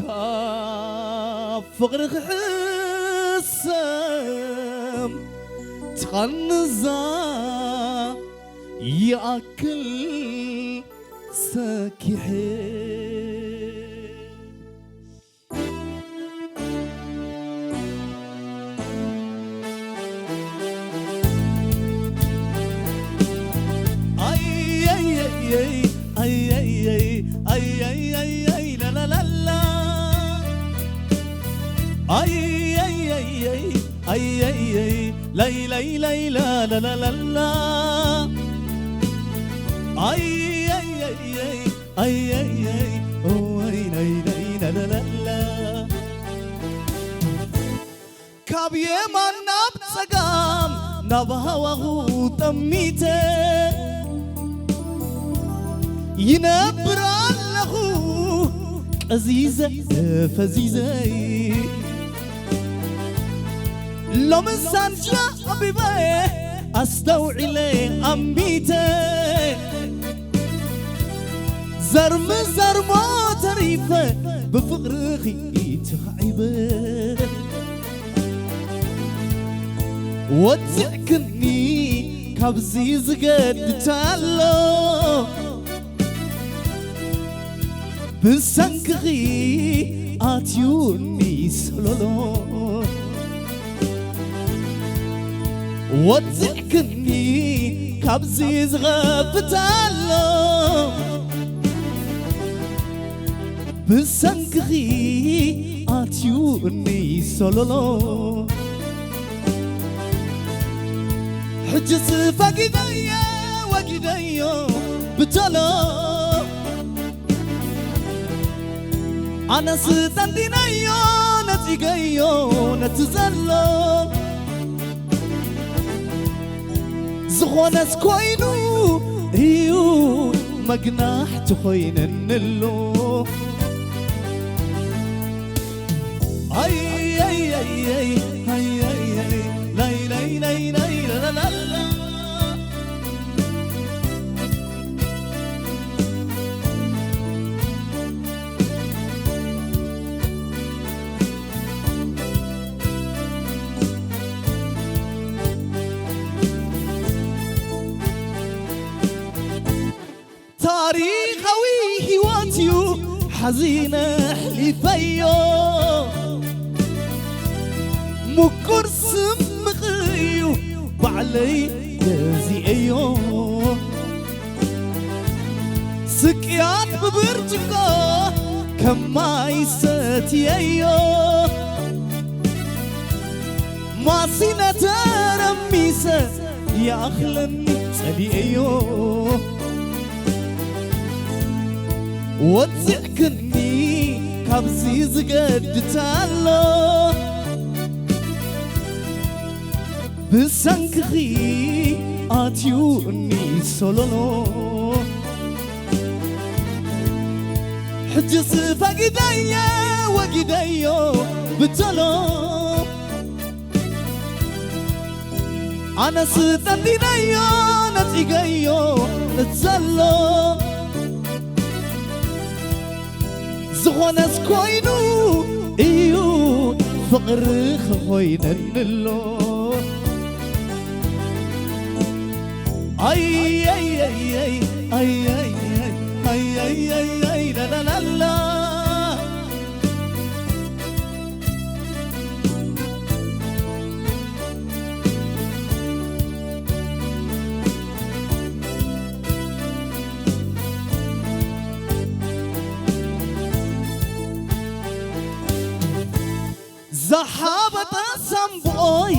ፍቕሪ ክሕሰም ትቓንዛ ይኣክል ሰኪሐ ካብ የማን ናብ ጸጋም ናብ ሃዋሁ ጠሚተ ይነብር ኣለኹ ቀዚዘ ፈዚዘይ ሎሚ ሳንጃ ኣቢበ ኣስተውዒለ ኣሚተ ዘርሚ ዘርሞ ተሪፈ ብፍቕርኺ ተኻዒበ ወፅዕክኒ ካብዚ ዝገድድ ኣሎ ብሰንክኺ ኣትዩኒ ሰሎሎ ወፅዕክኒ ካብዚ ዝኸፍት ኣሎ ብሰንክኺ ኣትዩኒ ሰሎሎ ሕጅስ ፈጊደዮ ወጊደዮ ብተሎ ኣነስ ጠንጢነዮ ነጺገዮ ነቲ ዘሎ ዝኾነስ ኮይኑ እዩ መግናሕቲ ኮይነንሎ ኣይ ኣይ ኣይ ኣይ ኣይ ኣይ ኣይ ላይ ላይ ላይ ላይ ላላላላ ታሪኻዊ ህይወት እዩ ሓዚነ ኣሕሊፈዮ ምቁር ስምቕ እዩ ባዕለይ ገዚኤዮ ስቅያት ብብርጭቆ ከማይ ሰትየዮ ባሲነ ተረሚሰ ይኣኽለኒ ጸሊኤዮ። ወጽዕክኒ ካብዚ ዝገድድ ኣሎ። ብሰንክኺ ኣትዩ እኒ ሶሎሎ። ሕጅስ ፈጊደየ ወጊደዮ ብቶሎ። ኣነስ ጠንጢነዮ ነጺገዮ ዘሎ። ዝኾነስ ኮይኑ እዩ ፍቕሪ ክኾይነኒ ኣሎ። ኣይ ኣይ ኣይ ኣይ ኣይ ኣይ ኣይ ኣይ ኣይ ኣይ ላላላላ። ዝሓበጠ ሳምብኦይ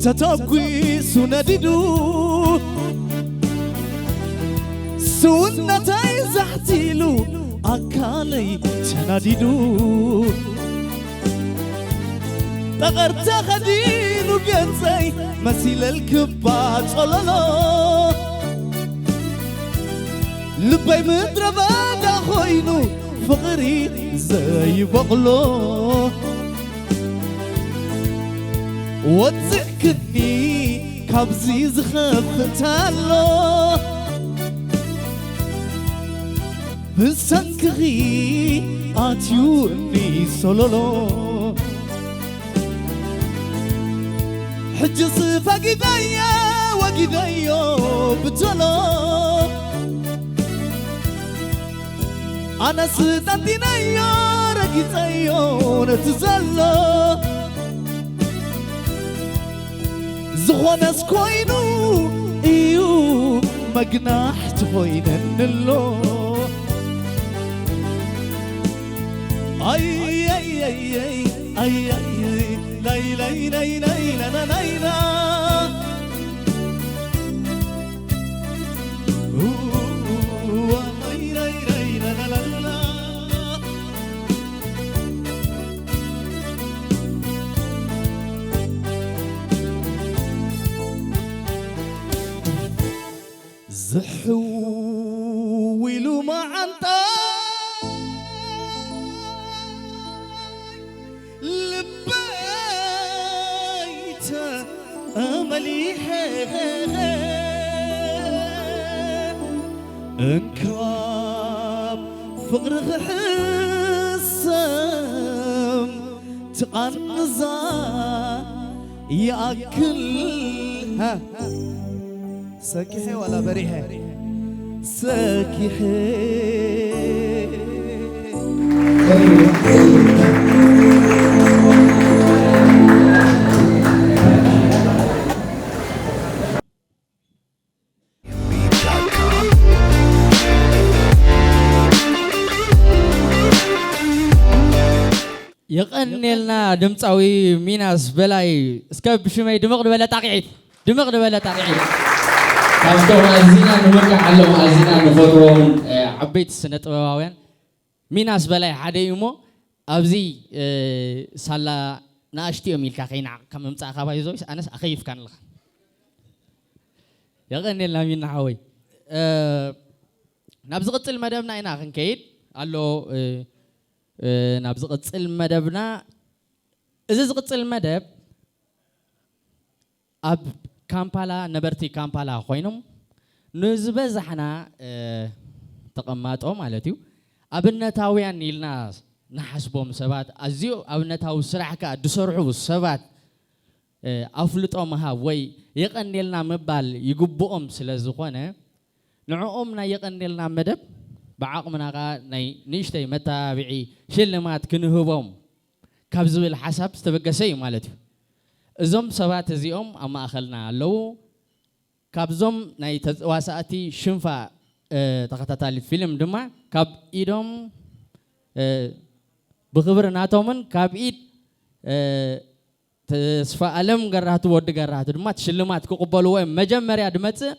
ተተጒሱ ነዲዱ፣ ስውነተይ ዛሕቲሉ ኣካለይ ተናዲዱ። ጠቐር ተኸዲኑ ገጸይ መሲለል ክባ ጸለሎ። ልበይ ምድረ በዳ ኮይኑ ፍቕሪ ዘይበቕሎ። ወጽዕክኒ ካብዚ ዝኸፍእ ኣሎ። ብሰንክኺ ኣትዩ እኒ ሶሎሎ። ሕጅስ ፈጊደየ ወጊደዮ ብቶሎ። ኣነስ ጠንጢነዮ ረጊጸዮ ነቲ ዘሎ። ዝኾነስ ኮይኑ እዩ መግናሕቲ ኮይነኒ ኣሎ። ኣይ ኣይ ኣይ ኣይ ኣይ ኣይ ኣይ ላይ ላይ ላይ ላይ ላ ላ ላይ ላ። ኡ ኡ ኡ ኡ ዋ ላይ ላይ ላይ ላ ላ ላ ላ። ዝሕው ኢሉ መዓንጣ ልበይ ተመሊሐ እንካብ ፍቕሪ ክሕሰም ትቓንዛ ይኣክል። ሃ። ሰኪሐ ዋላ በሪሐ? ሰኪሐ። የቐንየልና ድምፃዊ ሚናስ በላይ። እስከ ብሽመይ ድምቕ ዝበለ ጣቕዒት፣ ድምቕ ዝበለ ጣቕዒት። ካብቶም ኣዚና ንመርዓሎም ኣዚና ንፈትዎም፣ እ፣ ዓበይቲ ስነ ጥበባውያን ሚናስ በላይ ሓደ እዩ እሞ፣ ኣብዚ፣ እ፣ ሳላ ንኣሽቱ እዮም ኢልካ ከይነዓቕካ ምምጻእካ ባይዞ ኣነስ ኣኸይፍካን ኣለኻ። የቐንየልና ሚና ሓወይ። እ፣ ናብ ዝቕጽል መደብና ኢና ክንከይድ ኣሎ። እ፣ እ፣ ናብ ዝቕጽል መደብና፣ እዚ ዝቕጽል መደብ ኣብ ካምፓላ፣ ነበርቲ ካምፓላ ኮይኖም ንዝበዛሕና፣ እ፣ ተቐማጦ ማለት እዩ፣ ኣብነታውያን ኢልና ንሓስቦም ሰባት፣ ኣዝዩ ኣብነታዊ ስራሕ ከኣ ዝሰርሑ ሰባት፣ እ፣ ኣፍልጦ ምሃብ ወይ የቐንየልና ምባል ይግብኦም ስለ ዝኾነ፣ ንዕኦም ናይ የቐንየልና መደብ ብዓቕምና ከኣ ናይ ንእሽተይ መተባብዒ ሽልማት ክንህቦም ካብ ዝብል ሓሳብ ዝተበገሰ እዩ ማለት እዩ። እዞም ሰባት እዚኦም ኣብ ማእኸልና ኣለዉ። ካብዞም ናይ ተዋሳእቲ ሽንፋ፣ እ፣ ተኸታታሊ ፊልም ድማ ካብ ኢዶም፣ እ፣ ብኽብሪ ናቶምን ካብ ኢድ፣ እ፣ ተስፋ ኣለም ገራህቱ፣ ወዲ ገራህቱ ድማ እቲ ሽልማት ክቕበልዎ እዮም። መጀመርያ ድመጽእ፣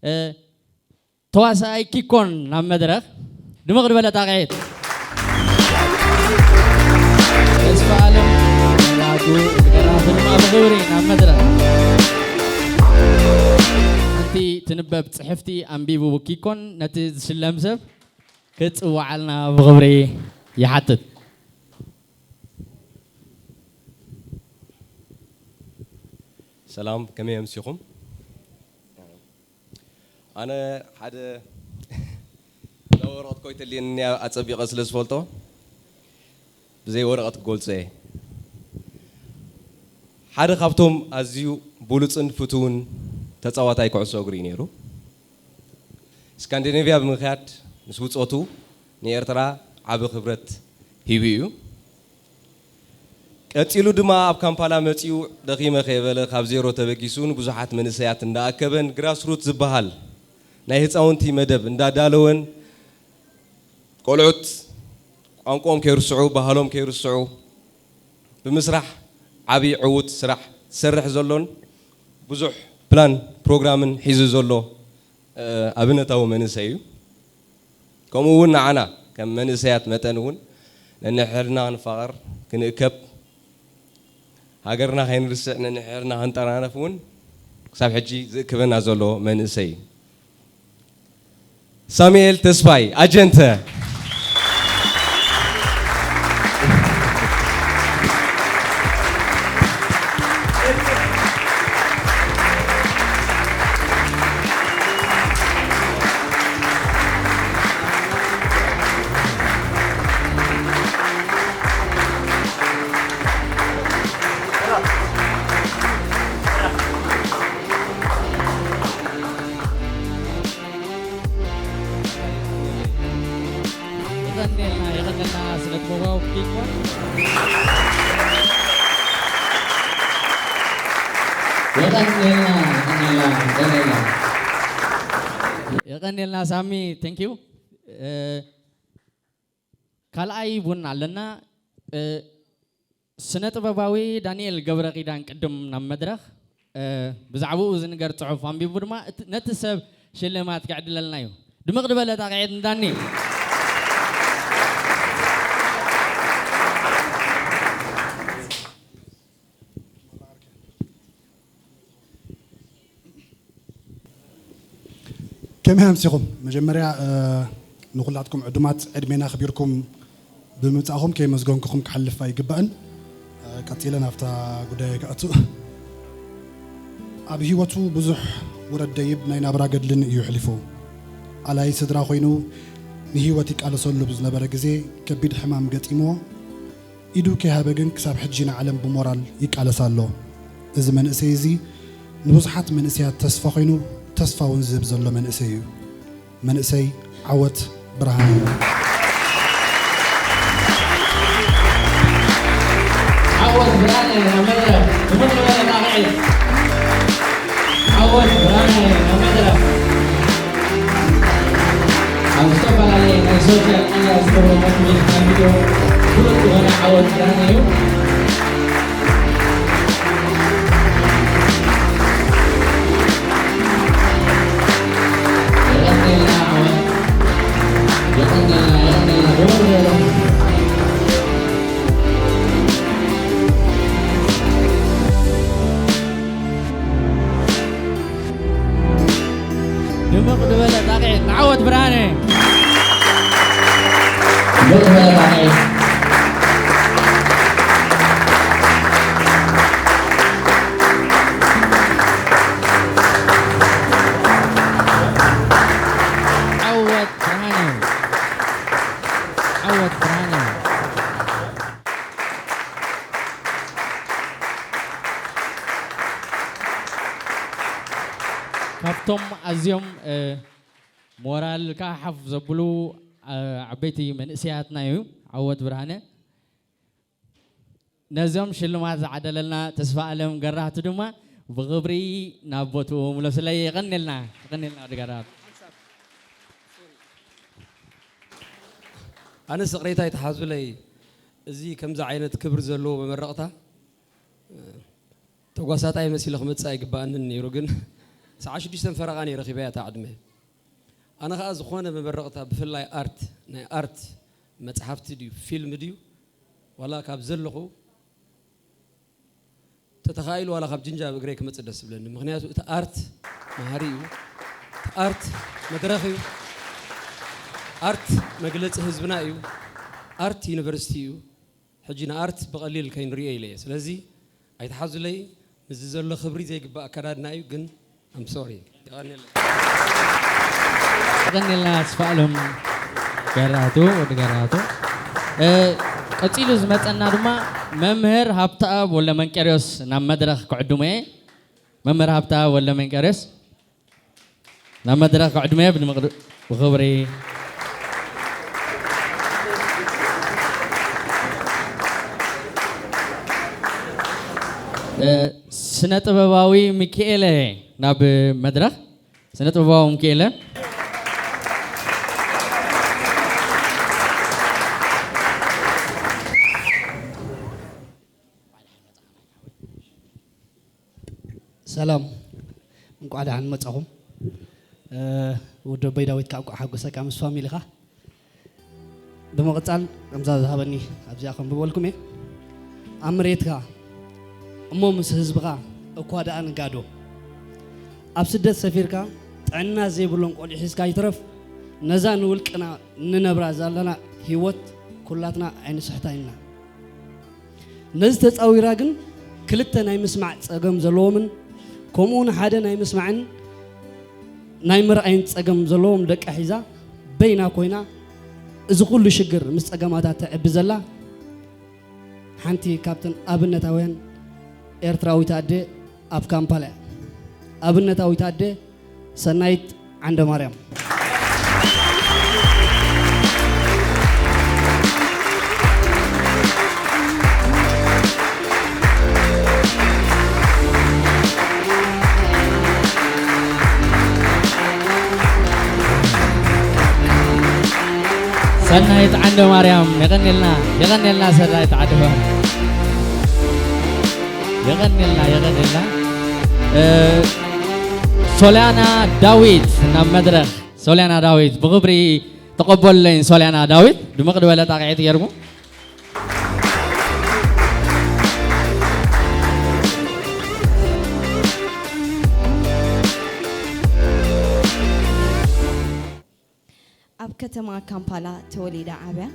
እ፣ ተዋሳኣይ ኪኮን ናብ መድረኽ ድምቕ ዝበለ ጣቕዒት። ተስፋ ኣለም ገራህቱ፣ ወዲ ገራህቱ ድማ ብኽብሪ ናብ መድረኽ። ሓንቲ ትንበብ ጽሕፍቲ ኣንቢቡ ኪኮን ነቲ ዝሽለም ሰብ ክጽውዓልና ብኽብሪ ይሓትት። ሰላም፣ ከመይ ኣምሲኹም? ኣነ ሓደ እዛ ወረቐት ኮይተልየኒ ኣጸቢቐ ስለ ዝፈልጦ ብዘይ ወረቐት ክገልጾ እየ። ሓደ ካብቶም ኣዝዩ ብሉጽን ፍቱውን ተጻዋታይ ኩዕሶ እግሪ እዩ ነይሩ። ስካንዲኔቭያ ብምኽያድ ምስ ብጾቱ ንኤርትራ ዓቢ ክብረት ሂቡ እዩ። ቀጺሉ ድማ ኣብ ካምፓላ መጺኡ ደኺመ ከይበለ ካብ ዜሮ ተበጊሱ ንብዙሓት መንእሰያት እንዳኣከበን ግራስሩት ዝበሃል ናይ ህጻውንቲ መደብ እንዳዳለወን ቆልዑት ቋንቋኦም ከይርስዑ ባህሎም ከይርስዑ ብምስራሕ ዓቢ ዕዉት ስራሕ ዝሰርሕ ዘሎን ብዙሕ ፕላን ፕሮግራምን ሒዙ ዘሎ ኣብነታዊ መንእሰይ እዩ። ከምኡ እውን ንዓና ከም መንእሰያት መጠን እውን ነንሕድና ክንፋቐር ክንእከብ ሃገርና ከይንርስዕ ነንሕድና ክንጠራነፍ እውን ክሳብ ሕጂ ዝእክበና ዘሎ መንእሰይ እዩ። ሳሙኤል ተስፋይ ኣጀንተ። የቐኔልና የቐኔልና ስነ ጥበባዊ ኪኮን። የቐኔልና የቐኔልና የቐኔልና የቐኔልና ሳሚ፣ thank you። ካልኣይ እውን ኣለና። ስነ ጥበባዊ ዳንኤል ገብረ ኪዳን ቅድም ናብ መድረኽ ብዛዕባኡ ዝንገር ጽሑፍ ኣንቢቡ ድማ ነቲ ሰብ ሽልማት ክዕድለልና እዩ። ድምቕ ዝበለ ጣቕዒት ንዳኒ። ከመይ ኣምሲኹም? መጀመርያ ንኹላትኩም ዕዱማት ዕድሜና ኣኽቢርኩም ብምምጻእኹም ከየመስገንኩኹም ክሓልፍ ኣይግባእን። ቀጺለ ናብታ ጉዳይ ክኣቱ። ኣብ ህይወቱ ብዙሕ ውረድ ደይብ ናይ ናብራ ገድልን እዩ ኣሕሊፉ። ኣላይ ስድራ ኮይኑ ንህይወት ይቃለሰሉ ብዝነበረ ግዜ ከቢድ ሕማም ገጢምዎ ኢዱ ከይሃበ ግን ክሳብ ሕጂ ንዓለም ብሞራል ይቃለስ ኣሎ። እዚ መንእሰይ እዚ ንብዙሓት መንእሰያት ተስፋ ኮይኑ ተስፋ እውን ዝህብ ዘሎ መንእሰይ እዩ። መንእሰይ ዓወት ብርሃነ እዩ። ዓወት ብርሃነ ናብ መድረኽ ብፍቕሪ በለ ጣቕዒት። ዓወት ብርሃነ ናብ መድረኽ። ኣብ ዝተፈላለየ ናይ ሶሻል ሚድያ ዝገብሮ ሞቲቬሽናል ቪድዮ ፍሉጥ ዝኾነ ዓወት ብርሃነ እዩ። የቐንየልና ዓወት። የቐንየልና፣ የቐንየልና። ድምቕ ዝበለ ጣቕዒት ንዓወት ብርሃነ። ድምቕ ዝበለ ጣቕዒት። ዓወት ብርሃነ። ዓወት ብርሃነ። ካብቶም ኣዝዮም ሞራልካ ሓፍ ዘብሉ ዓበይቲ መንእሰያትና እዩ ዓወት ብርሃነ። ነዞም ሽልማት ዝዓደለልና ተስፋ ኣለም ገራህቱ ድማ ብኽብሪ ናብ ቦትኡ ምለሱለይ። የቐንየልና፣ የቐንየልና ወዲ ገራህቱ። ኣነስ ይቕሬታ ይትሓዙለይ፣ እዚ ከምዚ ዓይነት ክብሪ ዘለዎ መመረቕታ ተጓሳጣይ መሲለ ክመጽእ ኣይግባኣንን ነይሩ፣ ግን ሰዓት ሽዱሽተ ፈረቓ ነይረ ረኺበያ እታ ዕድመ። ኣነ ኸኣ ዝኾነ መመረቕታ፣ ብፍላይ ኣርት፣ ናይ ኣርት መጽሓፍቲ ድዩ ፊልም ድዩ፣ ዋላ ካብ ዘለኹ ተተኻኢሉ ዋላ ካብ ጅንጃ ብእግረይ ክመጽእ ደስ ዝብለኒ። ምኽንያቱ እቲ ኣርት መሃሪ እዩ። እቲ ኣርት መድረኽ እዩ። ኣርት መግለጺ ህዝብና እዩ። ኣርት ዩኒቨርሲቲ እዩ። ሕጂ ንኣርት ብቐሊል ከይንርእዮ ኢለ እየ። ስለዚ ኣይትሓዙለይ፣ ምስዚ ዘሎ ክብሪ ዘይግባእ ኣከዳድና እዩ፣ ግን I'm sorry። የቐንየለይ። የቐንየልና ተስፋኣለም ገራህቱ፣ ወዲ ገራህቱ። እ፣ ቀጺሉ ዝመጸና ድማ መምህር ሃብተኣብ ወልደመንቀርዮስ ናብ መድረኽ ክዕድሞ እየ። መምህር ሃብተኣብ ወልደመንቀርዮስ ናብ መድረኽ ክዕድሞ እየ። ብድምቕ ብኽብሪ። እ፣ ስነ ጥበባዊ ሚኪኤለ ናብ መድረኽ። ስነ ጥበባዊ ሚኪኤለ። ሰላም፣ እንቋዕ ደሓን መጻኹም። እ፣ ወዲ ኣቦይ ዳዊት ከዓ እንቋዕ ሓጎሰካ ምስ ፋሚሊኻ። ብምቕጻል ከምዛ ዝሃበኒ ኣብዚኣ ከንብበልኩም እየ። ኣብ መሬትካ እሞ ምስ ህዝብኻ እኳ ደኣ ንጋዶ፣ ኣብ ስደት ሰፊርካ ጥዕና ዘይብሎም ቆልዑ ሒዝካ ይትረፍ፣ ነዛ ንውልቅና ንነብራ ዘለና ህይወት ኩላትና ኣይንስሕታን ኢና። ነዚ ተጻዊራ ግን ክልተ ናይ ምስማዕ ጸገም ዘለዎምን ከምኡውን ሓደ ናይ ምስማዕን ናይ ምርኣይን ጸገም ዘለዎም ደቃ ሒዛ በይና ኮይና እዚ ኩሉ ሽግር ምስ ጸገማታ ተዕቢ ዘላ ሓንቲ ካብተን ኣብነታውያን ኤርትራዊት ኣደ ኣብ ካምፓላ እያ። ኣብነታዊት ኣደ ሰናይት ዓንደማርያም። ሰናይት ዓንደ ማርያም የቐንየልና፣ የቐንየልና ሰናይት ዓንደ ማርያም የቐንየልና፣ የቐንየልና። እ፣ ሶልያና ዳዊት ናብ መድረኽ። ሶልያና ዳዊት ብኽብሪ ተቐበሉለይን። ሶልያና ዳዊት ድምቕ ዝበለ ጣቕዒት ጌርኩም። ኣብ ከተማ ካምፓላ ተወሊዳ ዓብያ፣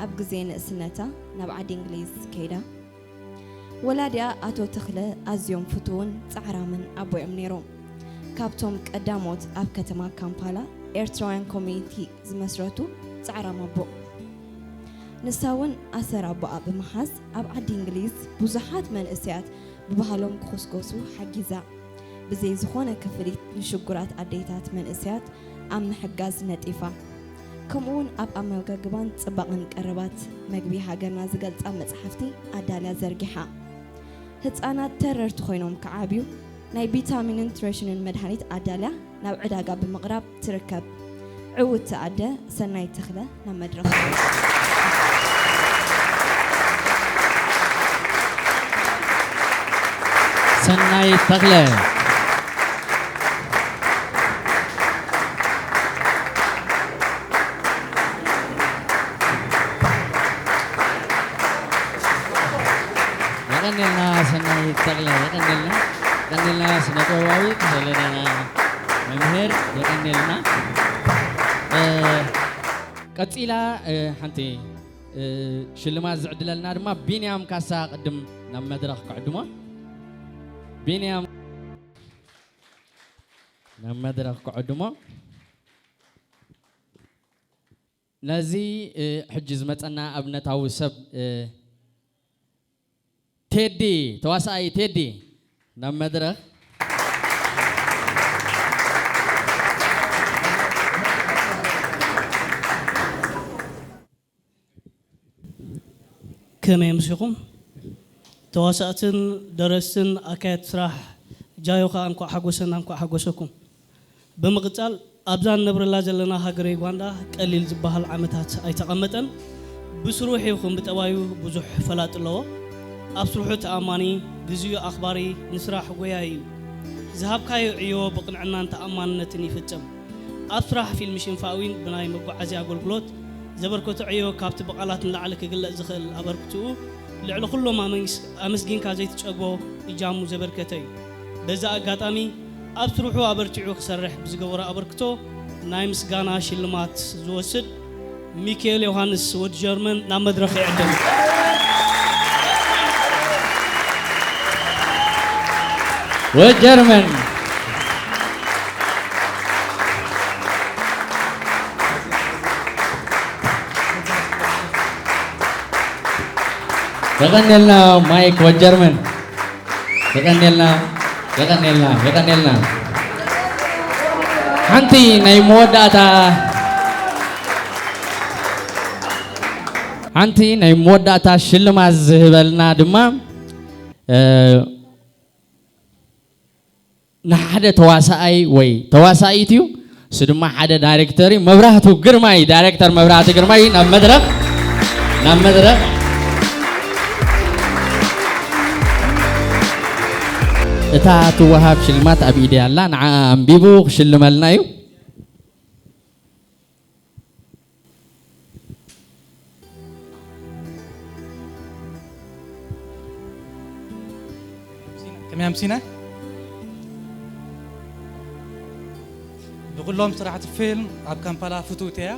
ኣብ ግዜ ንእስነታ ናብ ዓዲ እንግሊዝ ከይዳ። ወላዲኣ ኣቶ ተኽለ ኣዝዮም ፍቱውን ጻዕራምን ኣቦ እዮም ነይሮም። ካብቶም ቀዳሞት ኣብ ከተማ ካምፓላ ኤርትራውያን ኮሚኒቲ ዝመስረቱ ጻዕራም ኣቦ። ንሳ እውን ኣሰር ኣቦኣ ብምሓዝ ኣብ ዓዲ እንግሊዝ ብዙሓት መንእሰያት ብባህሎም ክኹስኮሱ ሓጊዛ። ብዘይ ዝኾነ ክፍሊት ንሽጉራት ኣዴታት መንእሰያት ኣብ ምሕጋዝ ነጢፋ። ከምኡውን ኣብ ኣመጋግባን ጽባቐን ቀረባት መግቢ ሃገርና ዝገልጻ መጻሕፍቲ ኣዳልያ ዘርጊሓ። ህጻናት ተረርቲ ኮይኖም ክዓብዩ ናይ ቢታሚንን ኒትሪሽንን መድሃኒት ኣዳልያ ናብ ዕዳጋ ብምቕራብ ትርከብ። ዕውቲ ኣደ ሰናይት ተኽለ ናብ መድረኽ። ሰናይት ተኽለ። የቐንየልና ሰናይት ተኽለ፣ የቐንየልና፣ የቐንየልና ስነ ጥበባዊት ሄለና መምህር፣ የቐንየልና። እ፣ ቀጺላ፣ እ፣ ሓንቲ፣ እ፣ ሽልማት ዝዕድለልና ድማ ቢንያም ካሳ ቅድም ናብ መድረኽ ክዕድሞ። ቢንያም ናብ መድረኽ ክዕድሞ። ነዚ፣ እ፣ ሕጂ ዝመጸና ኣብነታዊ ሰብ፣ እ፣ ቴዲ፣ ተዋሳኣይ ቴዲ ናብ መድረኽ። ከመይ ኣምሲኹም? ተዋሳእትን ደረስትን ኣካየድቲ ስራሕ ጃዮ ከኣ እንኳዕ ሓጎሰና እንኳዕ ሓጎሰኩም። ብምቕጻል ኣብዛ ንነብረላ ዘለና ሃገረ ዩጋንዳ ቀሊል ዝበሃል ዓመታት ኣይተቐመጠን። ብስሩሕ ይኹን ብጠባዩ ብዙሕ ፈላጥ ኣለዎ። ኣብ ስርሑ ተኣማኒ፣ ግዜኡ ኣኽባሪ፣ ንስራሕ ጎያዪ እዩ። ዝሃብካዮ ዕዮ ብቕንዕናን ተኣማንነትን ይፍጽም። ኣብ ስራሕ ፊልም ሽንፋ እውን ብናይ መጓዓዝያ ኣገልግሎት ዘበርከቶ ዕዮ ካብቲ ብቓላት ንላዕሊ ክግለጽ ዝኽእል ኣበርክትኡ ልዕሊ ኩሎም ኣመንስ-፣ ኣመስጊንካ ዘይትጸግቦ እጃሙ ዘበርከተ እዩ። በዚ ኣጋጣሚ ኣብ ስርሑ ኣበርቲዑ ክሰርሕ ብዝገበሮ ኣበርክቶ ናይ ምስጋና ሽልማት ዝወስድ ሚካኤል ዮሃንስ ወዲ ጀርመን ናብ መድረኽ ይዕድም። ወጀርመን የቐንየልና ማይክ ወጀርመን። የቐንየልና፣ የቐንየልና፣ የቐንየልና። ሓንቲ ናይ መወዳእታ፣ ሓንቲ ናይ መወዳእታ ሽልማት ዝህበልና ድማ፣ እ፣ ንሓደ ተዋሳኣይ ወይ ተዋሳኢት እዩ። እሱ ድማ ሓደ ዳይሬክተር እዩ። መብራህቱ ግርማይ፣ ዳይሬክተር መብራህቱ ግርማይ ናብ መድረኽ፣ ናብ መድረኽ። እታ ትወሃብ ሽልማት ኣብ ኢደይ ኣላ። ንዓኣ ኣንቢቡ ክሽልመልና እዩ። ከመይ ኣምሲና? ብኩሎም ስራሕቲ ፊልም ኣብ ካምፓላ ፍትውቲ እያ።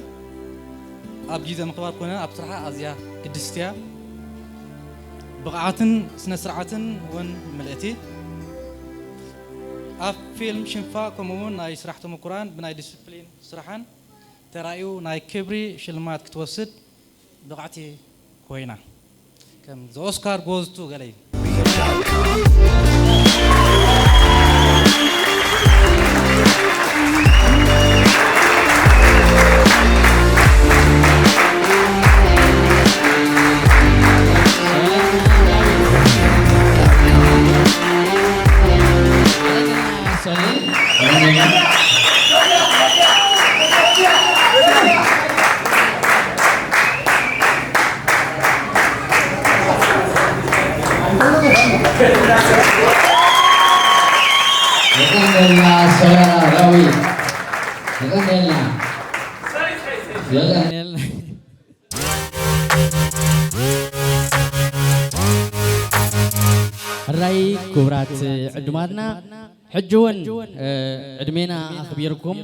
ኣብ ግዜ ምኽባር ኮነ ኣብ ስራሓ ኣዝያ ግድስቲ እያ። ብቕዓትን ስነ ስርዓትን እውን ምልእቲ። ኣብ ፊልም ሽንፋ ከምኡ እውን ናይ ስራሕ ተመኩራን ብናይ ዲስፕሊን ስራሓን ተራእዩ ናይ ክብሪ ሽልማት ክትወስድ ብቕዕቲ ኮይና። ከም ዘኦስካር ጎዝቱ ገለ እዩ። የቐንየልና ሰበራ ዳዊት። የቐንየልና። የቐንየልና። ሕራይ ክቡራት ዕዱማትና፣ ሕጂ እውን ዕድሜና ኣኽቢርኩም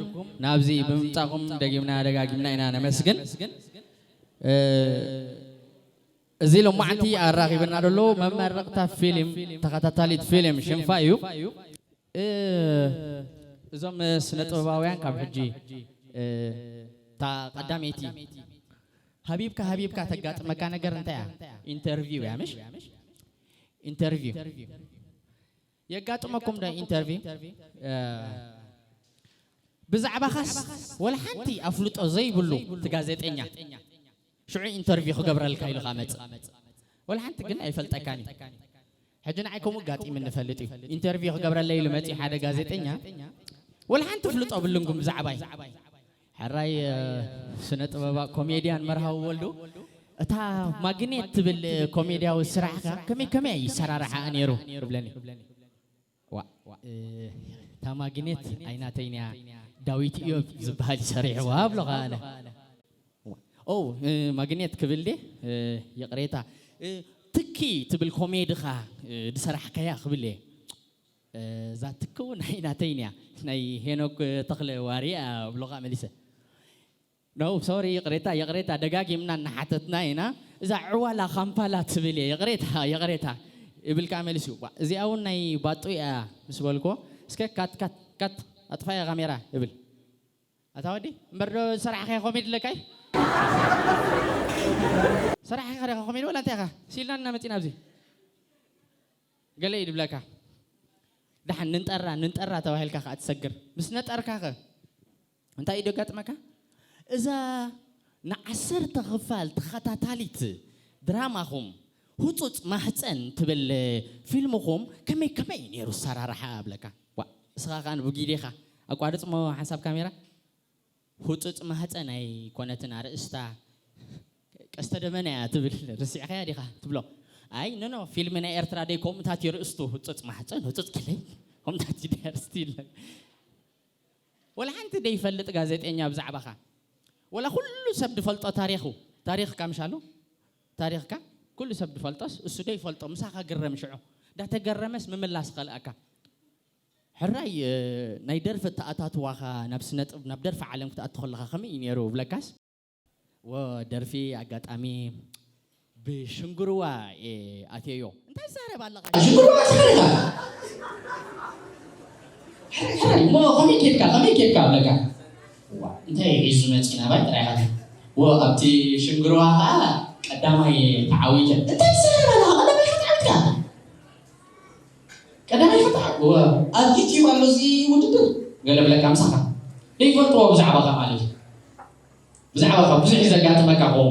ናብዚ ብምምጻእኩም ደጊምና ደጋጊምና ኢና ነመስግን። እዚ ሎማዕንቲ ኣራኺብና ዘሎ መመረቕታ ፊልም፣ ተኸታታሊት ፊልም ሽንፋ እዩ። እዞም ስነ ጥበባውያን ካብ ሕጂ እታ ቀዳመይቲ ሃቢብካ ሃቢብካ ተጋጥመካ ነገር እንታይ እያ? ኢንተርቪው እያ ምሽ? ኢንተርቪው የጋጥመኩም ዶ ኢንተርቪው? ብዛዕባኻስ ወላ ሓንቲ ኣፍልጦ ዘይብሉ እቲ ጋዜጠኛ ሽዑ ኢንተርቪው ክገብረልካ ኢሉኻ መጽእ። ወላ ሓንቲ ግን ኣይፈልጠካን እዩ። ሕጂ ንዓይ ከምኡ ኣጋጢሙኒ ይፈልጥ እዩ። ኢንተርቪው ክገብረለይ ኢሉ መጺኡ ሓደ ጋዜጠኛ ወላ ሓንቲ ኣፍልጦ የብሉን ግን ብዛዕባይ። ሕራይ ስነ ጥበባ ኮሜድያን መርሃዊ ወልዱ እታ ማግኔት ትብል ኮሜድያዊ ስራሕካ ከመይ ከመይ ይሰራርሓ ነይሩ ይብለኒ። ዋ እታ ማግኔት ኣይናተይንያ ዳዊት እዮብ ዝበሃል ይሰሪሕዋ ብሎኻ ኣነ። ኦ ማግኔት ክብል ደ ይቕሬታ ትኪ ትብል ኮሜድኻ ዝሰራሕካያ ክብል እየ። እዛ ትኪ እውን ኣይናተይንያ ናይ ሄኖክ ተኽለ ዋርያ ብሎኻ መሊሰ። ኖ ሶሪ ይቕሬታ ይቕሬታ ደጋጊምና እናሓተትና ኢና። እዛ ዕዋላ ካምፓላ ትብል እየ ይቕሬታ ይቕሬታ ይብል ከዓ መሊሱ። ዋ እዚኣ እውን ናይ ባጡ እያ ምስ በልክዎ እስከ ካት ካት ካት ኣጥፋያ ካሜራ ይብል። ኣታ ወዲ እምበር ዶ ሰራሕኸ ኮሜዲ ኣለካ እዩ? ሰራሕኸ ዲኻ ኮሜዲ ወላ እንታይ ኢኻ? ሲልና እና መፂና ኣብዚ ገለ እዩ ድብለካ። ደሓን ንንጠራ ንንጠራ ተባሂልካ ከዓ ትሰግር ምስ ነጠርካ ኸ እንታይ እዩ ደጋጥመካ? እዛ ንዓሰርተ ክፋል ተኸታታሊት ድራማኹም ህፁፅ ማህፀን ትብል ፊልምኹም ከመይ ከመይ እዩ ነይሩ ኣሰራርሓ እብለካ። ዋ እስኻ ከዓ ንቡጊዴኻ ኣቋርፅሞ ሓንሳብ ካሜራ። ህፁፅ ማህፀን ኣይኮነትን ኣርእስታ ቀስተ ደመና እያ ትብል ርሲዕኻያ ዲኻ ትብሎ። ኣይ ኖ ኖ፣ ፊልም ናይ ኤርትራ ደይ ከምኡታት እዩ ርእስቱ፣ ህጹጽ ማሕጸን ህጹጽ ክለይ ከምኡታት እዩ ደርስ ይለ። ወላ ሓንቲ ደይፈልጥ ጋዜጠኛ ብዛዕባኻ፣ ወላ ኩሉ ሰብ ዝፈልጦ ታሪኹ፣ ታሪኽካ ምሻሉ፣ ታሪኽካ ኩሉ ሰብ ዝፈልጦስ እሱ ደይፈልጦ፣ ምሳኻ ግረም ሽዑ። እንዳተገረመስ ምምላስ ኸልኣካ። ሕራይ፣ እ፣ ናይ ደርፊ ኣተኣታትዋኻ ናብ ስነ ጥብ-፣ ናብ ደርፊ ዓለም ክትኣቱ ከለኻ ከመይ እዩ ነይሩ ብለካስ? ወ-፣ ደርፊ ኣጋጣሚ ብሽንግርዋ እየ ኣትየዮ። እንታይ ትዛረብ ኣለኻ? ሽንግርዋ ትዛረብ ኣለኻ? ሕራይ፣ ሕራይ፣ እሞ ከመይ ኬድካ፣ ከመይ ኬድካ ብለካ? ዋ፣ እንታይ ሒዙ መጺና ባይ ጥራይ ኢኻ። ወ-፣ ኣብቲ ሽንግርዋ ኸኣ ቀዳማይ ተዓዊተ። እንታይ ትዛረብ ኣለኻ? ቀዳማይ ኢኻ ተዓዊትካ? ቀዳማይ ኢኻ ተዓ-፣ ወ-፣ ኣብ ዩትዩብ ኣሎ እዚ ውድድር። ገለ ብለካ ምሳኻ። ዘይፈልጥዎ ብዛዕባኻ ማለት እዩ። ብዛዕባኻ ብዙሕ እዩ ዘጋጥመካ ከምኡ።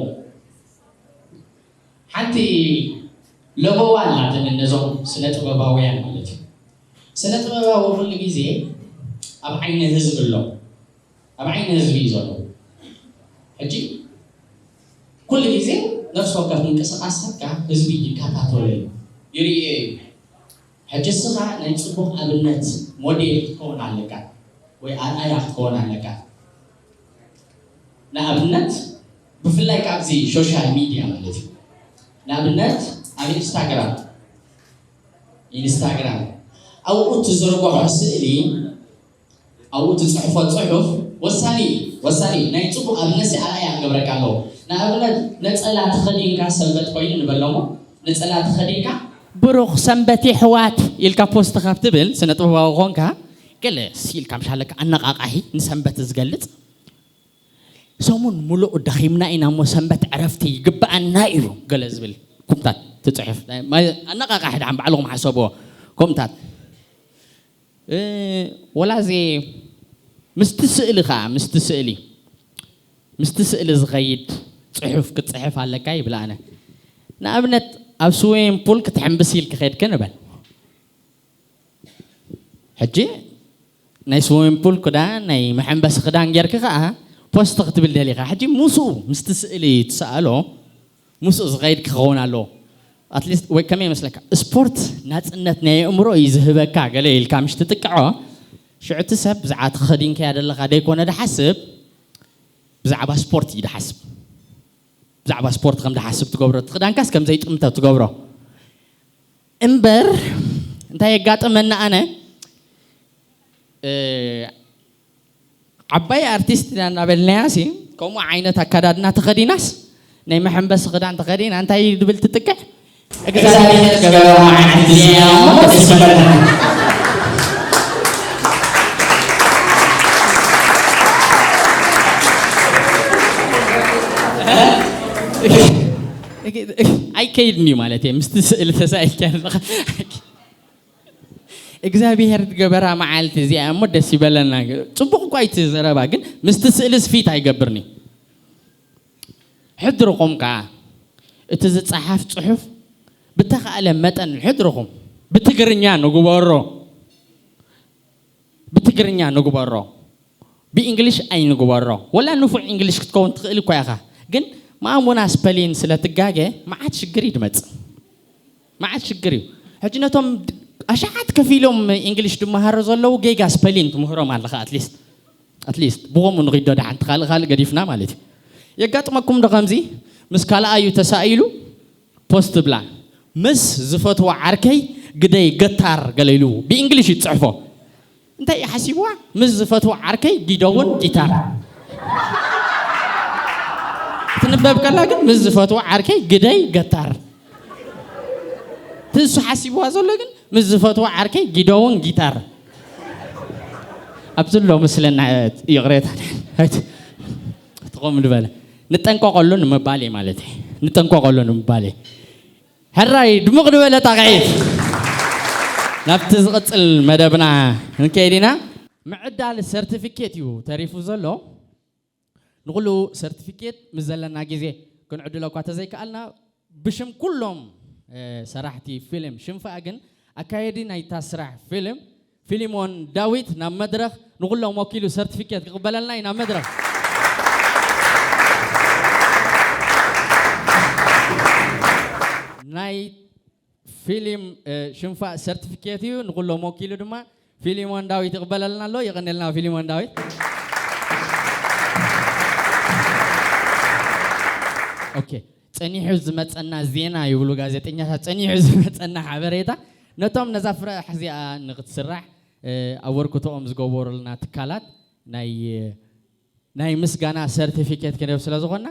ሓንቲ ለበዋ ኣላትኒ ነዞም ስነ ጥበባውያን ማለት እዩ። ስነ ጥበባዊ ኩሉ ግዜ ኣብ ዓይኒ ህዝቢ ኣሎ። ኣብ ዓይኒ ህዝቢ እዩ ዘሎ። ሕጂ ኩሉ ግዜ ነፍሲ ወከፍ ምንቅስቓሳትካ ህዝቢ ይከታተሎ እዩ፣ ይርእዮ እዩ። ሕጂ እስኻ ናይ ጽቡቕ ኣብነት ሞዴል ክትከውን ኣለካ ወይ ኣርኣያ ክትከውን ኣለካ። ንኣብነት ብፍላይ ካብዚ ሶሻል ሚድያ ማለት እዩ። ንኣብነት ኣብ ኢንስታግራም፣ ኢንስታግራም ኣብኡ ትዝርግሖ ስእሊ፣ ኣብኡ ትጽሕፎ ጽሑፍ ወሳኒ እዩ፣ ወሳኒ እዩ። ናይ ጽቡቕ ኣብነት ኣርኣያ ክገብረካ ኣለዎ። ንኣብነት ነጸላ ተኸዲንካ ሰንበት ኮይኑ ንበሎሞ፣ ነጸላ ተኸዲንካ ብሩኽ ሰንበት የሕዋት ኢልካ ፖስት ካብ ትብል፣ ስነ ጥበባዊ ኾንካ፣ ገለ ሲልካ ምሻለካ ኣነቓቓሒ ንሰንበት ዝገልጽ፣ ሰሙን ሙሉእ ደኺምና ኢና እሞ ሰንበት ዕረፍቲ ይግብኣና እዩ ገለ ዝብል ኮምታት ትጽሕፍ። ናይ፣ ማይ-፣ ኣነቓቓሒ ደሓን ባዕልኹም ሓሰብዎ ኮምታት። እ፣ ወላ እዚ ምስቲ ስእሊ ኸኣ፣ ምስቲ ስእሊ፣ ምስቲ ስእሊ ዝኸይድ ጽሑፍ ክትጽሕፍ ኣለካ ይብል ኣነ። ንኣብነት ኣብ ስዊሚንግ ፑል ክትሕምብስ ኢልኪ ኸድኪ ንበል። ሕጂ ናይ ስዊሚንግ ፑል ክዳን፣ ናይ መሐንበሲ ክዳን ጌርኪ ኸኣ ፖስት ክትብል ደሊኻ። ሕጂ ምስኡ፣ ምስቲ ስእሊ ትሰኣሎ፣ ምስኡ ዝኸይድ ክኸውን ኣለዎ። ኣትሊስት ወይ ከመይ ይመስለካ? ስፖርት ናጽነት ናይ ኣእምሮ እዩ ዝህበካ ገለ ኢልካ ምሽ ትጥቅዖ፣ ሽዑ እቲ ሰብ ብዛዕባ ተኸዲንካያ ዘለኻ ደይኮነ ድሓስብ፣ ብዛዕባ ስፖርት እዩ ድሓስብ። ብዛዕባ ስፖርት ከም ድሓስብ ትገብሮ፣ እቲ ክዳንካስ ከም ዘይጥምቶ ትገብሮ። እምበር እንታይ የጋጥመና ኣነ፣ እ፣ ዓባይ ኣርቲስት ኢና እናበልናያሲ፣ ከምኡ ዓይነት ኣከዳድና ተኸዲናስ፣ ናይ መሐንበሲ ክዳን ተኸዲና እንታይ ድብል ትጥቅዕ? እግዚኣብሔር ዝገበራ መዓልቲ እዚኣ እሞ ደስ ይበለና። ኣይከይድን እዩ ማለት እየ፣ ምስቲ ስእሊ ተሳኢልካ ኣለኻ። እግዚኣብሔር ዝገበራ መዓልቲ እዚኣ እሞ ደስ ይበለና። ጽቡቕ እኳ እዩ እቲ ዘረባ፣ ግን ምስቲ ስእሊ ስፊት ኣይገብርን እዩ። ሕድርኹም ከኣ እቲ ዝጸሓፍ ጽሑፍ ብተኻእለ መጠን ሕድርኹም ብትግርኛ ንግበሮ፣ ብትግርኛ ንግበሮ፣ ብእንግሊሽ ኣይንግበሮ። ወላ ንፉዕ እንግሊሽ ክትከውን ትኽእል እኳ ኢኻ፣ ግን ማእሙና ስፐሊን ስለ ትጋገ መዓት ሽግር እዩ ድመጽእ። መዓት ሽግር እዩ። ሕጂ ነቶም ኣሽሓት ከፊሎም እንግሊሽ ድመሃሩ ዘለዉ ጌጋ ስፐሊን ትምህሮም ኣለኻ። ኣትሊስት ኣትሊስት ብኸምኡ ንኺዶ ደሓን፣ እቲ ካልእ ካልእ ገዲፍና ማለት እዩ። የጋጥመኩም ዶ ከምዚ? ምስ ካልኣዩ ተሳኢሉ ፖስት ብላ፣ ምስ ዝፈትዎ ዓርከይ ግደይ ገታር ገለ ኢሉ ብእንግሊሽ እዩ ዝጽሕፎ። እንታይ እዩ ሓሲብዋ? ምስ ዝፈትዎ ዓርከይ ጊደውን ጊታር። ትንበብ ከላ ግን ምስ ዝፈትዎ ዓርከይ ግደይ ገታር። እቲ እሱ ሓሲብዋ ዘሎ ግን ምስ ዝፈትዎ ዓርከይ ጊደውን ጊታር። ኣብዚ ኣሎ ምስለና ይቕሬታ። ትኾም ዝበለ ንጠንቀቐሉ ንምባል እየ ማለት እየ። ንጠንቀቐሉ ንምባል እየ። ሕራይ ድሙቕ ዝበለ ጣቕዒት። ናብቲ ዝቕጽል መደብና ክንከይድ ኢና። ምዕዳል ሰርቲፊኬት እዩ ተሪፉ ዘሎ። ንኹሉ ሰርቲፊኬት ምስ ዘለና ግዜ ክንዕድሎ እኳ ተዘይከኣልና፣ ብሽም ኩሎም፣ እ፣ ሰራሕቲ ፊልም ሽንፋ ግን ኣካየዲ ናይታ ስራሕ ፊልም ፊሊሞን ዳዊት ናብ መድረኽ ንኹሎም ወኪሉ ሰርቲፊኬት ክቕበለልና እዩ። ናብ መድረኽ። ናይ ፊሊም ሽንፋ ሰርቲፊኬት እዩ። ንኩሎም ወኪሉ ድማ ፊሊሞን ዳዊት ይቕበለልና ኣሎ። የቐኔልና ፊሊሞን ዳዊት። ኦኬ፣ ጸኒሑ ዝመጸና ዜና ይብሉ ጋዜጠኛታት፣ ጸኒሑ ዝመጸና ሓበሬታ ነቶም ነዛ ፍረ እዚኣ ንክትስራሕ ኣበርክቶኦም ዝገበሩልና ትካላት ናይ ናይ ምስጋና ሰርቲፊኬት ክንህብ ስለ ዝኾንና፣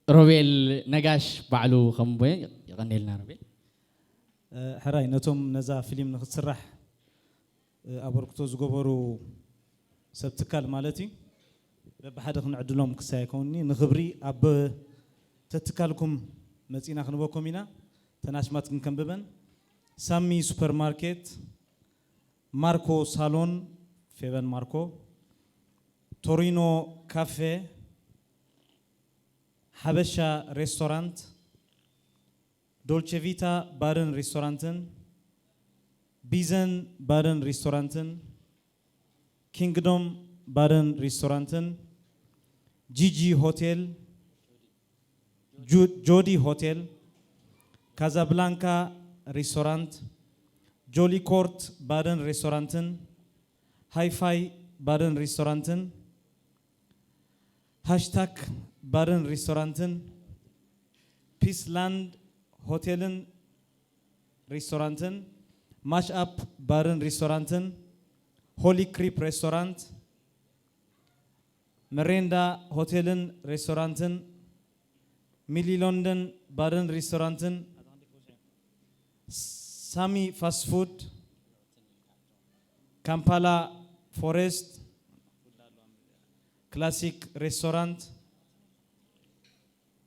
ሮቤል ነጋሽ ባዕሉ ከም የቐኔልና። ሮቤል። ሕራይ፣ ነቶም ነዛ ፊልም ንክትስራሕ ኣበርክቶ ዝገበሩ ሰብ ትካል ማለት እዩ፣ በብሓደ ክንዕድሎም ክሳይ ኣይከውንኒ። ንክብሪ ኣብ ተትካልኩም መፂና ክንበኩም ኢና። ተናሽማት ግን ከንብበን። ሳሚ ሱፐርማርኬት፣ ማርኮ ሳሎን፣ ፌቨን ማርኮ፣ ቶሪኖ ካፌ፣ ሓበሻ ሬስቶራንት፣ ዶልቸ ቪታ ባርን ሬስቶራንትን፣ ቢዘን ባርን ሬስቶራንትን፣ ኪንግዶም ባርን ሬስቶራንትን፣ ጂጂ ሆቴል፣ ጆዲ ሆቴል፣ ካዛብላንካ ሬስቶራንት፣ ጆሊ ኮርት ባርን ሬስቶራንትን፣ ሃይፋይ ባርን ሬስቶራንትን፣ ሃሽታክ ባርን ሬስቶራንትን፣ ፒስላንድ ሆቴልን ሬስቶራንትን፣ ማሽኣፕ ባርን ሬስቶራንትን፣ ሆሊ ክሪፕ ሬስቶራንት፣ መሬንዳ ሆቴልን ሬስቶራንትን፣ ሚሊ ሎንደን ባርን ሬስቶራንትን፣ ሳሚ ፋስት ፉድ፣ ካምፓላ ፎሬስት፣ ክላሲክ ሬስቶራንት፣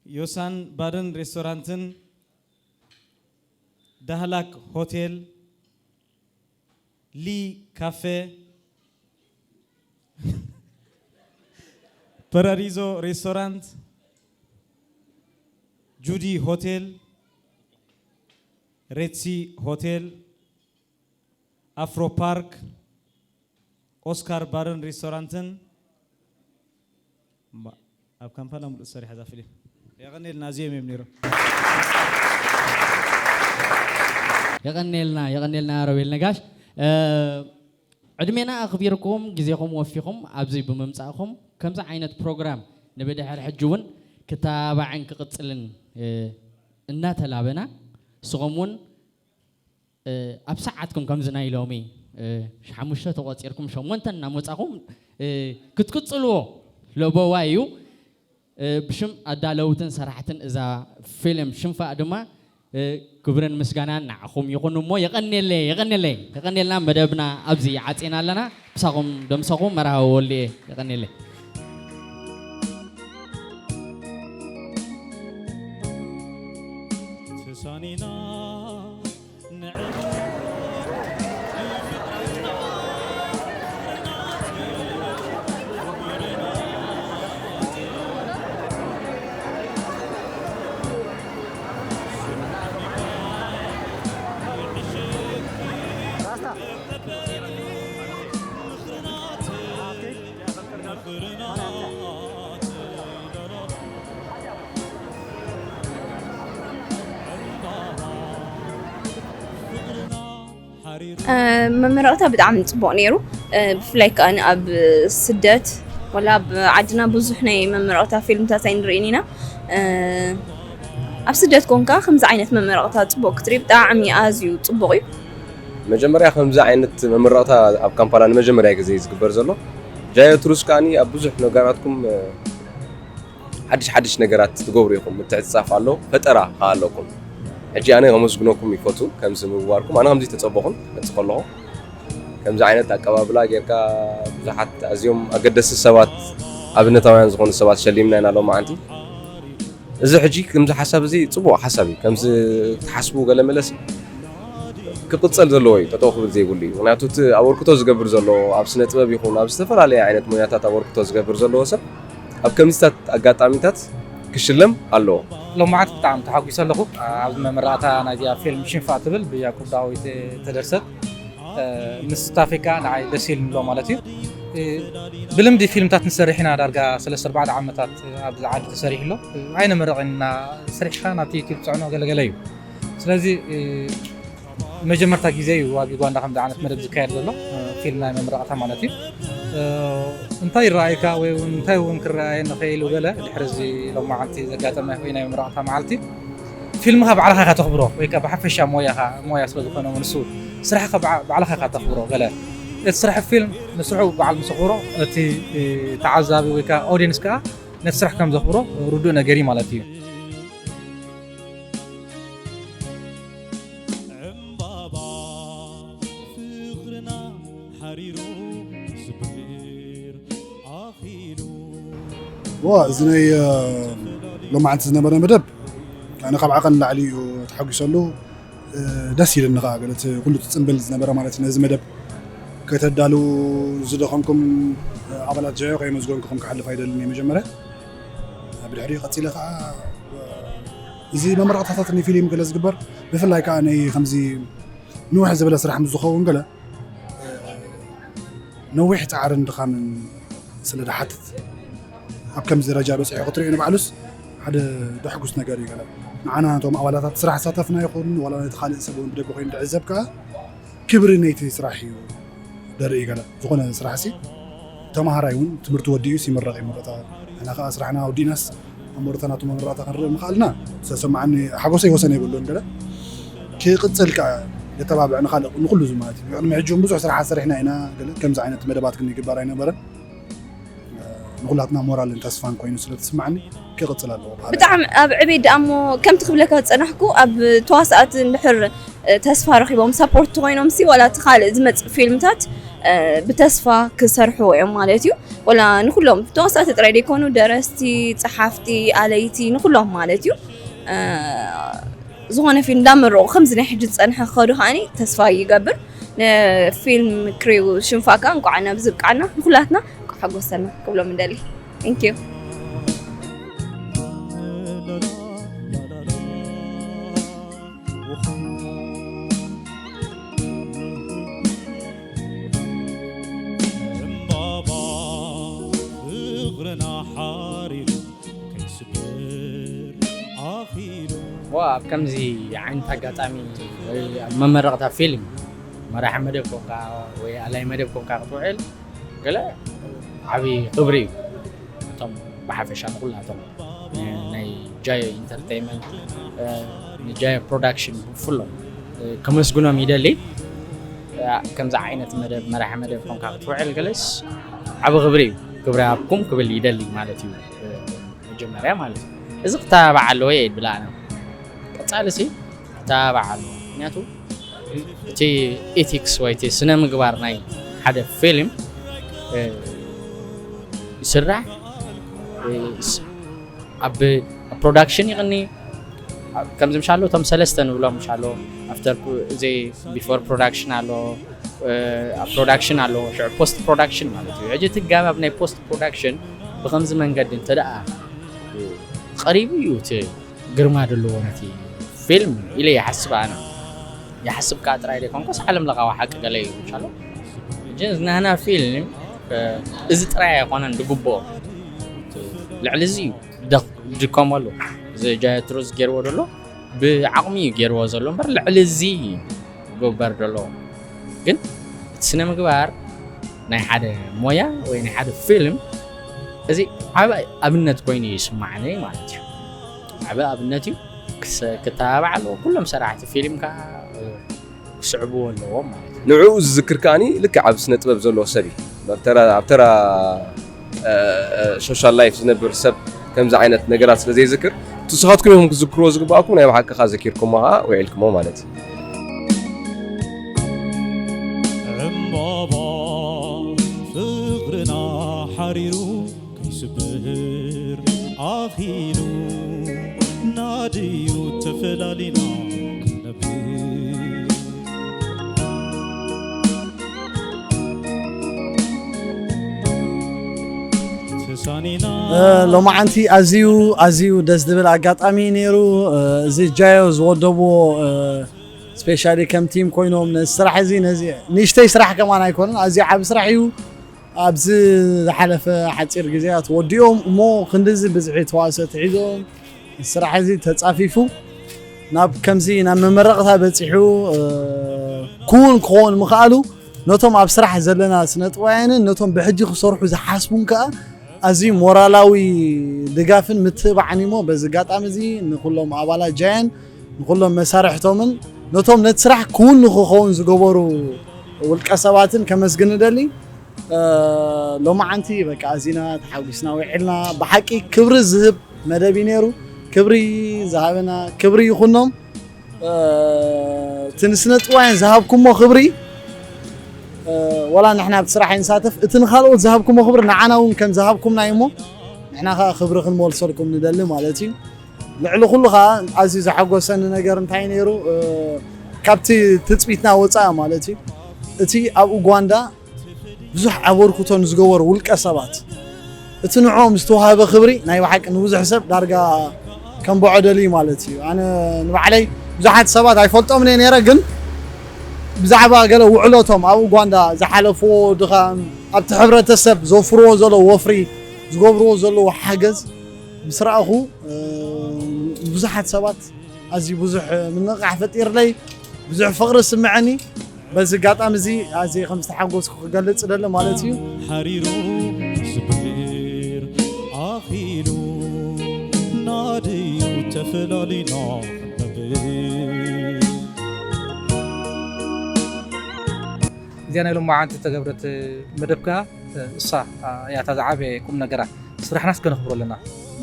ዮሳን ባርን ሬስቶራንትን፣ ዳህላክ ሆቴል፣ ሊ ካፌ፣ ፓራዲዞ ሬስቶራንት፣ ጁዲ ሆቴል፣ ሬትሲ ሆቴል፣ ኣፍሮ ፓርክ፣ ኦስካር ባርን ሬስቶራንትን። ኣብ ካምፓላ ሙሉእ ሰሪሓ እዛ ፊልም። የቐኔልና፣ እዚኦም እዮም ነይሮም። የቐኔልና፣ የቐኔልና ሮቤል ነጋሽ። ዕድሜና ኣኽቢርኩም ግዜኹም ወፊኹም ኣብዚ ብምምጻእኹም ከምዚ ዓይነት ፕሮግራም ንብድሕር ሕጂ እውን ክተባባዕን ክቕጽልን እናተላበና ንስኹም እውን ኣብ ሰዓትኩም ከምዚ ናይ ሎሚ ሓሙሽተ ተቖጺርኩም ሸሞንተ እናመጻኹም ክትቅጽልዎ ለበዋ እዩ። ብሽም ኣዳለውትን ሰራሕትን እዛ ፊልም ሽንፋእ ድማ ክብርን ምስጋናን ንዓኹም ይኹን እሞ የቐኔለይ የቐኔለይ የቐኔልና። መደብና ኣብዚ ዓጺና ኣለና። ምሳኹም ደምሰኹ መርሃዊ ወልድየ። የቐኔለይ። ተሳኒና መመረቕታ ብጣዕሚ ፅቡቕ ነይሩ። ብፍላይ ከዓ ኣብ ስደት ወላ ኣብ ዓድና ብዙሕ ናይ መመረቕታ ፊልምታት ኣይንርእን ኢና። ኣብ ስደት ኮንካ ከምዚ ዓይነት መመረቕታ ፅቡቕ ክትርኢ ብጣዕሚ ኣዝዩ ፅቡቕ እዩ። መጀመርያ ከምዚ ዓይነት መመረቕታ ኣብ ካምፓላ ንመጀመርያ ግዜ እዩ ዝግበር ዘሎ። ጃዮ ትሩስ ከዓኒ ኣብ ብዙሕ ነገራትኩም ሓድሽ ሓድሽ ነገራት ትገብሩ ኢኹም። ምትዕፅፃፍ ኣሎ፣ ፈጠራ ከዓ ኣለኩም። ሕጂ ኣነ ከመስግነኩም ይፈቱ ከምዚ ምግባርኩም። ኣነ ከምዚ ተፀበኹም መፅእ ከለኹ ከምዚ ዓይነት ኣቀባብላ ጌርካ ብዙሓት ኣዝዮም ኣገደስቲ ሰባት ኣብነታውያን ዝኾኑ ሰባት ሸሊምና ኢና ሎማዓንቲ። እዚ ሕጂ ከምዚ ሓሳብ እዚ ፅቡቕ ሓሳብ እዩ። ከምዚ ክትሓስቡ ገለ መለሲ ክቕፀል ዘለዎ እዩ፣ ጠጠው ክብል ዘይብሉ እዩ። ምክንያቱ እቲ ኣበርክቶ ዝገብር ዘሎ ኣብ ስነ ጥበብ ይኹን ኣብ ዝተፈላለየ ዓይነት ሞያታት ኣበርክቶ ዝገብር ዘለዎ ሰብ ኣብ ከምዚታት ኣጋጣሚታት ክሽለም ኣለዎ። ሎማዓንቲ ብጣዕሚ ተሓጒሰ ኣለኹ። ኣብዚ መመረቕታ ናይዚኣ ፊልም ሽንፋ ትብል ብያዕቆብ ዳዊት ተደርሰት ምስ ስታፌካ ንዓይ ደስ ኢሉ ኣሎ ማለት እዩ። ብልምዲ ፊልምታት ንሰርሕ ኢና ዳርጋ ሰለስተ ኣርባዕተ ዓመታት ኣብዚ ዓዲ ተሰሪሑ ኣሎ። ኣይነመረቕን ኢና፣ ሰሪሕካ ናብቲ ዩቲዩብ ትፅዕኖ ገለገለ እዩ። ስለዚ መጀመርታ ግዜ እዩ ኣብ ዩጋንዳ ከምዚ ዓይነት መደብ ዝካየድ ዘሎ፣ ፊልም ናይ መምረቕታ ማለት እዩ። እንታይ ይረኣይካ ወይ እውን እንታይ እውን ክረኣየ ንኽእል ገለ ድሕሪ እዚ ሎማዓንቲ ዘጋጠመ ወይ ናይ መምረቕታ መዓልቲ፣ ፊልምኻ ባዕልኻ ኢኻ ተኽብሮ ወይ ከዓ ብሓፈሻ ሞያኻ ሞያ ስለ ዝኾነ ንሱ ስራሕኻ ባዕ- ባዕልኻ ኢኻ ተኽብሮ። ገለ እቲ ስራሕ ፊልም ንስርሑ በዓል ምስ ኣኽብሮ እቲ ተዓዛቢ ወይ ከዓ ኦዲየንስ ከዓ ነቲ ስራሕ ከም ዘኽብሮ ርዱእ ነገር እዩ ማለት እዩ። ዕምባባ ፍቕርና ሓሪሩ ስብር ኣኺሉ ዋ እዚ ናይ ሎማዓንቲ ዝነበረ መደብ ኣነ ካብ ዓቐን ላዕሊ እዩ ተሓጒሰሉ። ደስ ኢልኒ ከዓ ገለ እቲ ኩሉ እቲ ፅምብል ዝነበረ ማለት እዩ ነዚ መደብ ከተዳልዉ ዝደኸምኩም ኣባላት ጃዮ ከየመስገንኩኹም ክሓልፍ ኣይደልን እየ። መጀመርያ ብድሕሪኡ ቀፂለ ከዓ እዚ መመረቕታታት ንፊልም ገለ ዝግበር ብፍላይ ከዓ ናይ ከምዚ ንውሕ ዝበለ ስራሕ ምስ ዝኸውን ገለ ነዊሕ ፃዕርን ድኻምን ስለ ዝሓትት ኣብ ከምዚ ደረጃ በፂሑ ክትሪኦ ንባዕሉስ ሓደ ደሕጉስ ነገር እዩ። ገለ ንዓና ነቶም ኣባላታት ስራሕ ዝሳተፍና ይኹን ዋላ ነቲ ካልእ ሰብ እውን ብደገ ኮይኑ ዝዕዘብ ከዓ ክብሪ ነይቲ ስራሕ እዩ ደርኢ። ገለ ዝኾነ ስራሕ ሲ ተምሃራይ እውን ትምህርቲ ወዲኡ ይምረቕ ይምረቕ ንሕና ከዓ ስራሕና ኣውዲእናስ ኣብ መረታ ናቱ መመረቕታ ክንርኢ ምኽኣልና ዝተሰማዓኒ ሓጎሰይ ወሰን የብሉን። ገለ ክቕፅል ከዓ የተባብዕ ንካልእ ንኩሉ እዚ ማለት እዩ። ቅድሚ ሕጂ እውን ብዙሕ ስራሓት ሰሪሕና ኢና። ገለ ከምዚ ዓይነት መደባት ግን ይግበር ኣይነበረን። ንኩላትና ሞራልን ተስፋን ኮይኑ ስለ ተስማዕኒ ክቕፅል ኣለዎ። ብጣዕሚ ኣብ ዕቤት ደኣ እሞ ከምቲ ክብለካ ዝፀናሕኩ ኣብ ተዋሳእቲ እንድሕር ተስፋ ረኪቦም ሳፖርት ኮይኖም ሲ ዋላ እቲ ካልእ ዝመፅእ ፊልምታት ብተስፋ ክሰርሕዎ እዮም ማለት እዩ። ወላ ንኩሎም ተዋሳእቲ ጥራይ ዘይኮኑ ደረስቲ፣ ፀሓፍቲ፣ ኣለይቲ ንኩሎም ማለት እዩ። ዝኾነ ፊልም እንዳመረቑ ከምዚ ናይ ሕጂ ዝፀንሐ ክኸዱ ከዓኒ ተስፋ ይገብር። ንፊልም ክሪው ሽንፋ ከዓ እንኳዕ ናብዚ ብቃዕና ንኩላትና እንኳዕ ሓጎሰና ክብሎም እንደሊ። Thank you። ዕምባባ ፍቕርና ሓሪሩ ከይስበር ኣኺሉ ዋ ኣብ ከምዚ ዓይነት ኣጋጣሚ ወይ ኣብ መመረቕታ ፊልም መራሒ መደብ ኮንካ ወይ ኣላይ መደብ ኮንካ ክትውዕል ገለ ዓብዪ ክብሪ እዩ። እቶም ብሓፈሻ ንኩላቶም ናይ ጃዮ ኢንተርቴይንመንት ንጃዮ ፕሮዳክሽን ብፍሎም ከመስግኖም ይደሊ። ከምዚ ዓይነት መደብ መራሒ መደብ ኮንካ ክትውዕል ገለስ ዓብ ክብሪ እዩ። ክብሪ ኣብኩም ክብል ይደሊ ማለት እዩ። መጀመርያ ማለት እዩ እዚ ክተባባዕ ኣለዎ እየ ይብል ኣነ። ቀፃሊ ሲ ክተባባዕ ኣለዎ። ምክንያቱ እቲ ኢቲክስ ወይ እቲ ስነ ምግባር ናይ ሓደ ፊልም ይስራሕ ኣብ ፕሮዳክሽን ይቕኒ። ከምዚ ምሻሎ እቶም ሰለስተ ንብሎም ምሻሎ ኣፍተር እዚ ቢፎር ፕሮዳክሽን ኣሎ ኣብ ፕሮዳክሽን ኣሎ ሽዑ ፖስት ፕሮዳክሽን ማለት እዩ። ሕጂ እቲ ጋባብ ናይ ፖስት ፕሮዳክሽን ብከምዚ መንገዲ እንተ ደኣ ቀሪቡ እዩ እቲ ግርማ ዘለዎ ነቲ ፊልም ኢለ ይሓስብ ኣነ። ይሓስብ ከዓ ጥራይ ዘይኮንኩስ ዓለም ለኻዊ ሓቂ ገለ እዩ ምሻሎ። ሕጂ ናህና ፊልም እዚ ጥራይ ኣይኮነን ዝግብኦ ልዕሊ እዚ እዩ ድከመሉ። እዚ ጃዮ ትሩዝ ገይርዎ ዘሎ ብዓቕሚ እዩ ገይርዎ ዘሎ እምበር ልዕሊ እዚ ይግበር ዘሎ ግን እቲ ስነ ምግባር ናይ ሓደ ሞያ ወይ ናይ ሓደ ፊልም እዚ ዓብ ኣብነት ኮይኑ ይስማዕኒ ማለት እዩ። ዓብ ኣብነት እዩ። ክተባባዕ ኣለዎ ኩሎም ሰራሕቲ ፊልም ከዓ ክስዕብዎ ኣለዎም ማለት እዩ። ንዕኡ ዝዝክር ከዓኒ ልክዕ ኣብ ስነ ጥበብ ዘለዎ ሰብ እዩ። ኣብ ተራ ኣብ ተራ ሶሻል ላይፍ ዝነብር ሰብ ከምዚ ዓይነት ነገራት ስለ ዘይዝክር ንስኻትኩም ኢኹም ክትዝክርዎ ዝግባኣኩም ናይ ብሓቅኻ ዘኪርኩሞ ከዓ ውዒልኩሞ ማለት እዩ። ዕምባባ ፍቕርና ሓሪሩ ከይስብር ኣኺሉ ናድዩ ተፈላሊና ክንነብር ተሳኒና ሎማዓንቲ ኣዝዩ ኣዝዩ ደስ ዝብል ኣጋጣሚ ነይሩ። እዚ ጃዮ ዝወደብዎ ስፔሻሊ ከም ቲም ኮይኖም ነዚ ስራሕ እዚ ነዚ ንእሽተይ ስራሕ ከማን ኣይኮነን፣ ኣዝዩ ዓቢ ስራሕ እዩ። ኣብዚ ዝሓለፈ ሓፂር ግዜያት ወዲኦም እሞ ክንድዚ ብዝሒ ተዋሰእቲ ሒዞም ስራሕ እዚ ተፃፊፉ ናብ ከምዚ ናብ መመረቕታ በፂሑ ክውን ክኸውን ምኽኣሉ ነቶም ኣብ ስራሕ ዘለና ስነጥዋያንን ነቶም ብሕጂ ክሰርሑ ዝሓስቡን ከዓ ኣዝዩ ሞራላዊ ድጋፍን ምትብባዕን እሞ በዚ ኣጋጣሚ እዚ ንኩሎም ኣባላት ጃያን ንኩሎም መሳርሕቶምን ነቶም ነቲ ስራሕ ክውን ንክኸውን ዝገበሩ ውልቀ ሰባትን ከመስግን እደሊ። ሎማዓንቲ በቃ ኣዚና ተሓጒስና ውዒልና። ብሓቂ ክብሪ ዝህብ መደብ እዩ ነይሩ። ክብሪ ዝሃበና ክብሪ ይኹኖም። እቲ ንስነ ጥዋያን ዝሃብኩሞ ክብሪ ወላ ንሕና ኣብቲ ስራሕ ኣይንሳተፍ፣ እቲ ንካልኦት ዝሃብኩሞ ክብሪ ንዓና እውን ከም ዝሃብኩምና እዩ እሞ ንሕና ከዓ ክብሪ ክንመልሰልኩም ንደሊ ማለት እዩ። ልዕሊ ኩሉ ከዓ ኣዝዩ ዘሓጎሰኒ ነገር እንታይ ነይሩ፣ ካብቲ ትፅቢትና ወፃኢ ማለት እዩ እቲ ኣብ ኡጓንዳ ብዙሕ ኣበርክቶ ንዝገበሩ ውልቀ ሰባት እቲ ንዕኦም ዝተዋህበ ክብሪ ናይ ብሓቂ ንብዙሕ ሰብ ዳርጋ ከም በዖደል እዩ ማለት እዩ። ኣነ ንባዕለይ ብዙሓት ሰባት ኣይፈልጦምን እየ ነይረ፣ ግን ብዛዕባ ገለ ውዕለቶም ኣብ ኡጓንዳ ዝሓለፍዎ ድኻም ኣብቲ ሕብረተሰብ ዘውፍርዎ ዘለዉ ወፍሪ ዝገብርዎ ዘለዉ ሓገዝ ምስ ረኣኹ ብዙሓት ሰባት ኣዝዩ ብዙሕ ምንቕቓሕ ፈጢርለይ ብዙሕ ፍቕሪ ስምዐኒ። በዚ ኣጋጣሚ እዚ ኣዝየ ከም ዝተሓጎስኩ ክገልጽ እደሊ ማለት እዩ። ሓሪሩ ስብር ኣኺሉ ናድዩ ተፈላሊና ነብር እዚኣ ናይ ሎማዓንቲ ተገብረት መደብ ከኣ እሳ እያ እታ ዝዓበየ ቁም ነገራ ስራሕናስ ከነኽብሮ ኣለና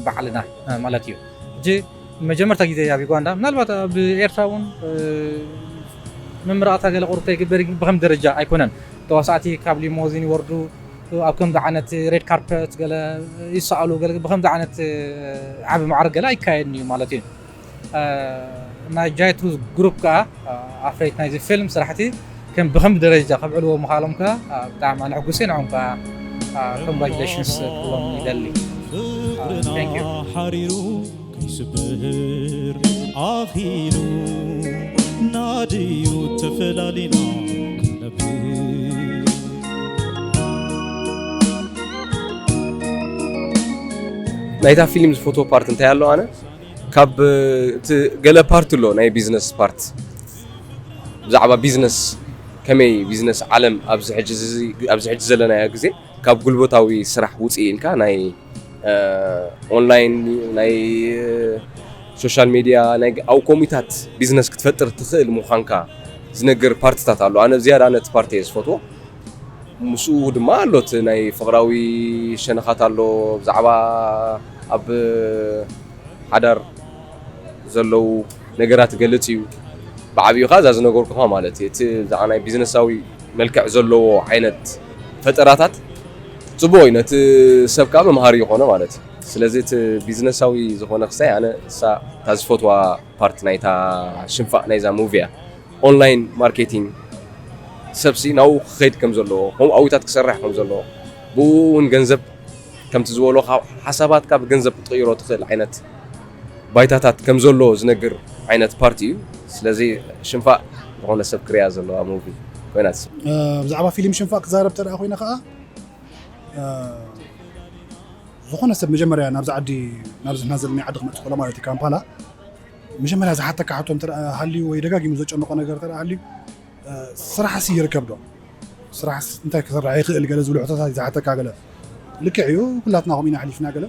ባዕልና ማለት እዩ። ሕጂ መጀመርታ ግዜ ኣብ ዩጋንዳ ምናልባት ኣብ ኤርትራ እውን መምረቕታ ገለ ቁርብተ ይግበር ብከም ደረጃ ኣይኮነን። ተዋሳእቲ ካብ ሊሞዚን ይወርዱ ኣብ ከምዚ ዓይነት ሬድ ካርፐት ገለ ይሰኣሉ ገለ ብከምዚ ዓይነት ዓቢ ማዕረግ ገለ ኣይካየድን እዩ ማለት እዩ። ናይ ጃይትሩዝ ግሩፕ ከዓ ኣፍረይት ናይዚ ፊልም ስራሕቲ ከም ብከምዚ ደረጃ ከብዕልዎ ምኻሎም ከዓ ብጣዕሚ ኣነ ሕጉስ እየ። ንዕኦም ከዓ ኮንግራጁሌሽንስ ክብሎም ይደሊ። Thank you። ሓሪሩ ከይስብር ኣኺሉ ናድዩ ተፈላሊና ክንነብር ናይታ ፊልም ዝፈትዎ ፓርት እንታይ ኣሎ ኣነ ካብ እቲ ገለ ፓርት ኣሎ ናይ ቢዝነስ ፓርት ብዛዕባ ቢዝነስ ከመይ ቢዝነስ ዓለም ኣብዚ ሕጂ ዘለናዮ ግዜ ካብ ጉልበታዊ ስራሕ ውፅእ ኢልካ ናይ ኦንላይን ናይ ሶሻል ሚድያ ናይ ኣብ ኮሚታት ቢዝነስ ክትፈጥር ትኽእል ምዃንካ ዝነግር ፓርትታት ኣሎ። ኣነ ዝያዳ ነቲ ፓርቲ እየ ዝፈትዎ። ምስኡ ድማ ኣሎ እቲ ናይ ፍቕራዊ ሸነኻት ኣሎ ብዛዕባ ኣብ ሓዳር ዘለዉ ነገራት ይገልፅ እዩ። ብዓብዩ ከዓ እዛ ዝነገርኩኻ ማለት እዩ እቲ ብዛዕባ ናይ ቢዝነሳዊ መልክዕ ዘለዎ ዓይነት ፈጠራታት ፅቡቅ እዩ ነቲ ሰብ ከዓ መምሃሪ ይኾኖ ማለት እዩ። ስለዚ እቲ ቢዝነሳዊ ዝኾነ ክሳይ ኣነ እሳ እታ ዝፈትዋ ፓርት ናይታ ሽንፋእ ናይዛ ሙቪ እያ። ኦንላይን ማርኬቲንግ ሰብሲ ናብኡ ክኸይድ ከም ዘለዎ ከምኡ ኣዊታት ክሰርሕ ከም ዘለዎ ብኡ እውን ገንዘብ ከምቲ ዝበሎ ካብ ሓሳባትካ ብገንዘብ ክትቕይሮ ትኽእል ዓይነት ባይታታት ከም ዘሎ ዝነግር ዓይነት ፓርቲ እዩ። ስለዚ ሽንፋእ ዝኾነ ሰብ ክሪያ ዘለዋ ሙቪ ኮይና ትስብ። ብዛዕባ ፊልም ሽንፋእ ክዛረብ ተደኣ ኮይነ ከዓ ዝኾነ ሰብ መጀመርያ ናብዚ ዓዲ ናብዚ ንሕና ዘለና ዓዲ ክመፅእ ከሎ ማለት እዩ ካምፓላ መጀመርያ ዝሓተካ ሕቶ እንተ ሃልዩ ወይ ደጋጊሙ ዘጨንቆ ነገር እንተ ሃልዩ ስራሕሲ ይርከብ ዶ? ስራሕስ እንታይ ክሰርሕ ይኽእል ገለ ዝብሉ ሕቶታት እዩ ዝሓተካ ገለ ልክዕ እዩ ኩላትና ከምኡ ኢና ኣሕሊፍና ገለ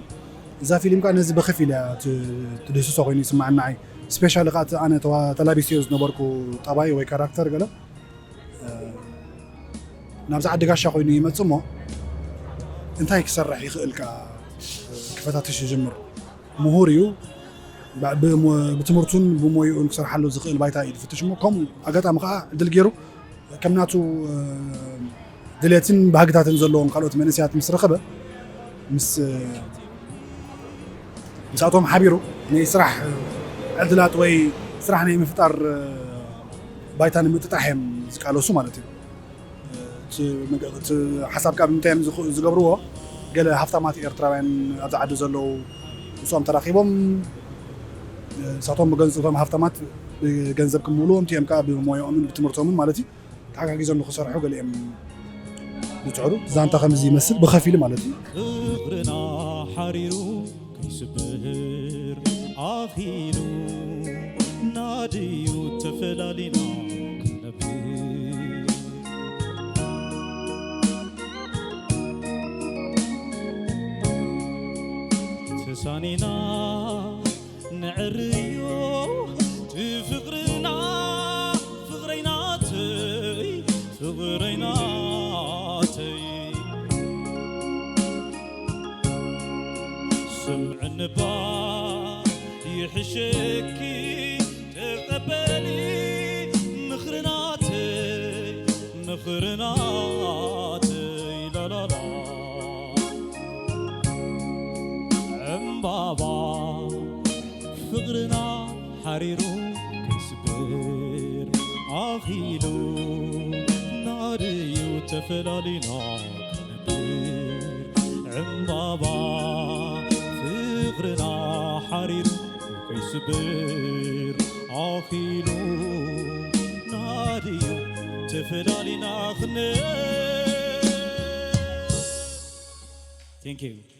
እዛ ፊልም ከዓ ነዚ ብኸፊል እያ ትድህስሶ ኮይኑ ይስማዓኒ ንዓይ ስፔሻሊ ከዓ እቲ ኣነ ተላቢሰዮ ዝነበርኩ ጠባይ ወይ ካራክተር ገለ ናብዚ ዓዲ ጋሻ ኮይኑ ይመፅእ እሞ እንታይ ክሰርሕ ይኽእል ከዓ ክፈታትሽ ይጅምር ምሁር እዩ ብትምህርቱን ብሞይኡን ክሰርሓሉ ዝኽእል ባይታ እዩ ዝፍትሽ እሞ ከምኡ ኣጋጣሚ ከዓ ዕድል ገይሩ ከም ናቱ ድሌትን ባህግታትን ዘለዎም ካልኦት መንእሰያት ምስ ረኸበ ምስ ምስኣቶም ሓቢሩ ናይ ስራሕ ዕድላት ወይ ስራሕ ናይ ምፍጣር ባይታ ንምጥጣሕ እዮም ዝቃለሱ ማለት እዩ። እቲ ሓሳብ ካብ ምንታይ እዮም ዝገብርዎ? ገለ ሃፍታማት ኤርትራውያን ኣብዚ ዓዲ ዘለዉ ምስኦም ተራኺቦም ንሳቶም ብገንዘብ እቶም ሃፍታማት ብገንዘብ ክምውልዎም እቲ እዮም ከዓ ብሞያኦምን ብትምህርቶምን ማለት እዩ ተሓጋጊዞም ንክሰርሑ ገሊኦም ዝፅዕሩ ዛንታ ከምዚ ይመስል ብኸፊል ማለት እዩ። ፍቕርና ሓሪሩ ከይስብር ኣኺሉ ናድዩ ተፈላሊና ክንነብር ተሳኒና ንዕርዮ እቲ ፍቕርና ፍቕረይ ናተይ ፍቕረይ ናተይ ስምዕንባ ይሕሸኪ ተቐበሊ ምኽርናተይ ምኽርናተይ ላላላ ዕምባባ ፍቕርና ሓሪሩ ክስብር ኣኺሉ ናድዩ ተፈላሊና ክንብር ዕምባባ ፍቕርና ሓሪሩ ከይስብር ኣኺሉ ናድዩ ተፈላሊና ክነ Thank you.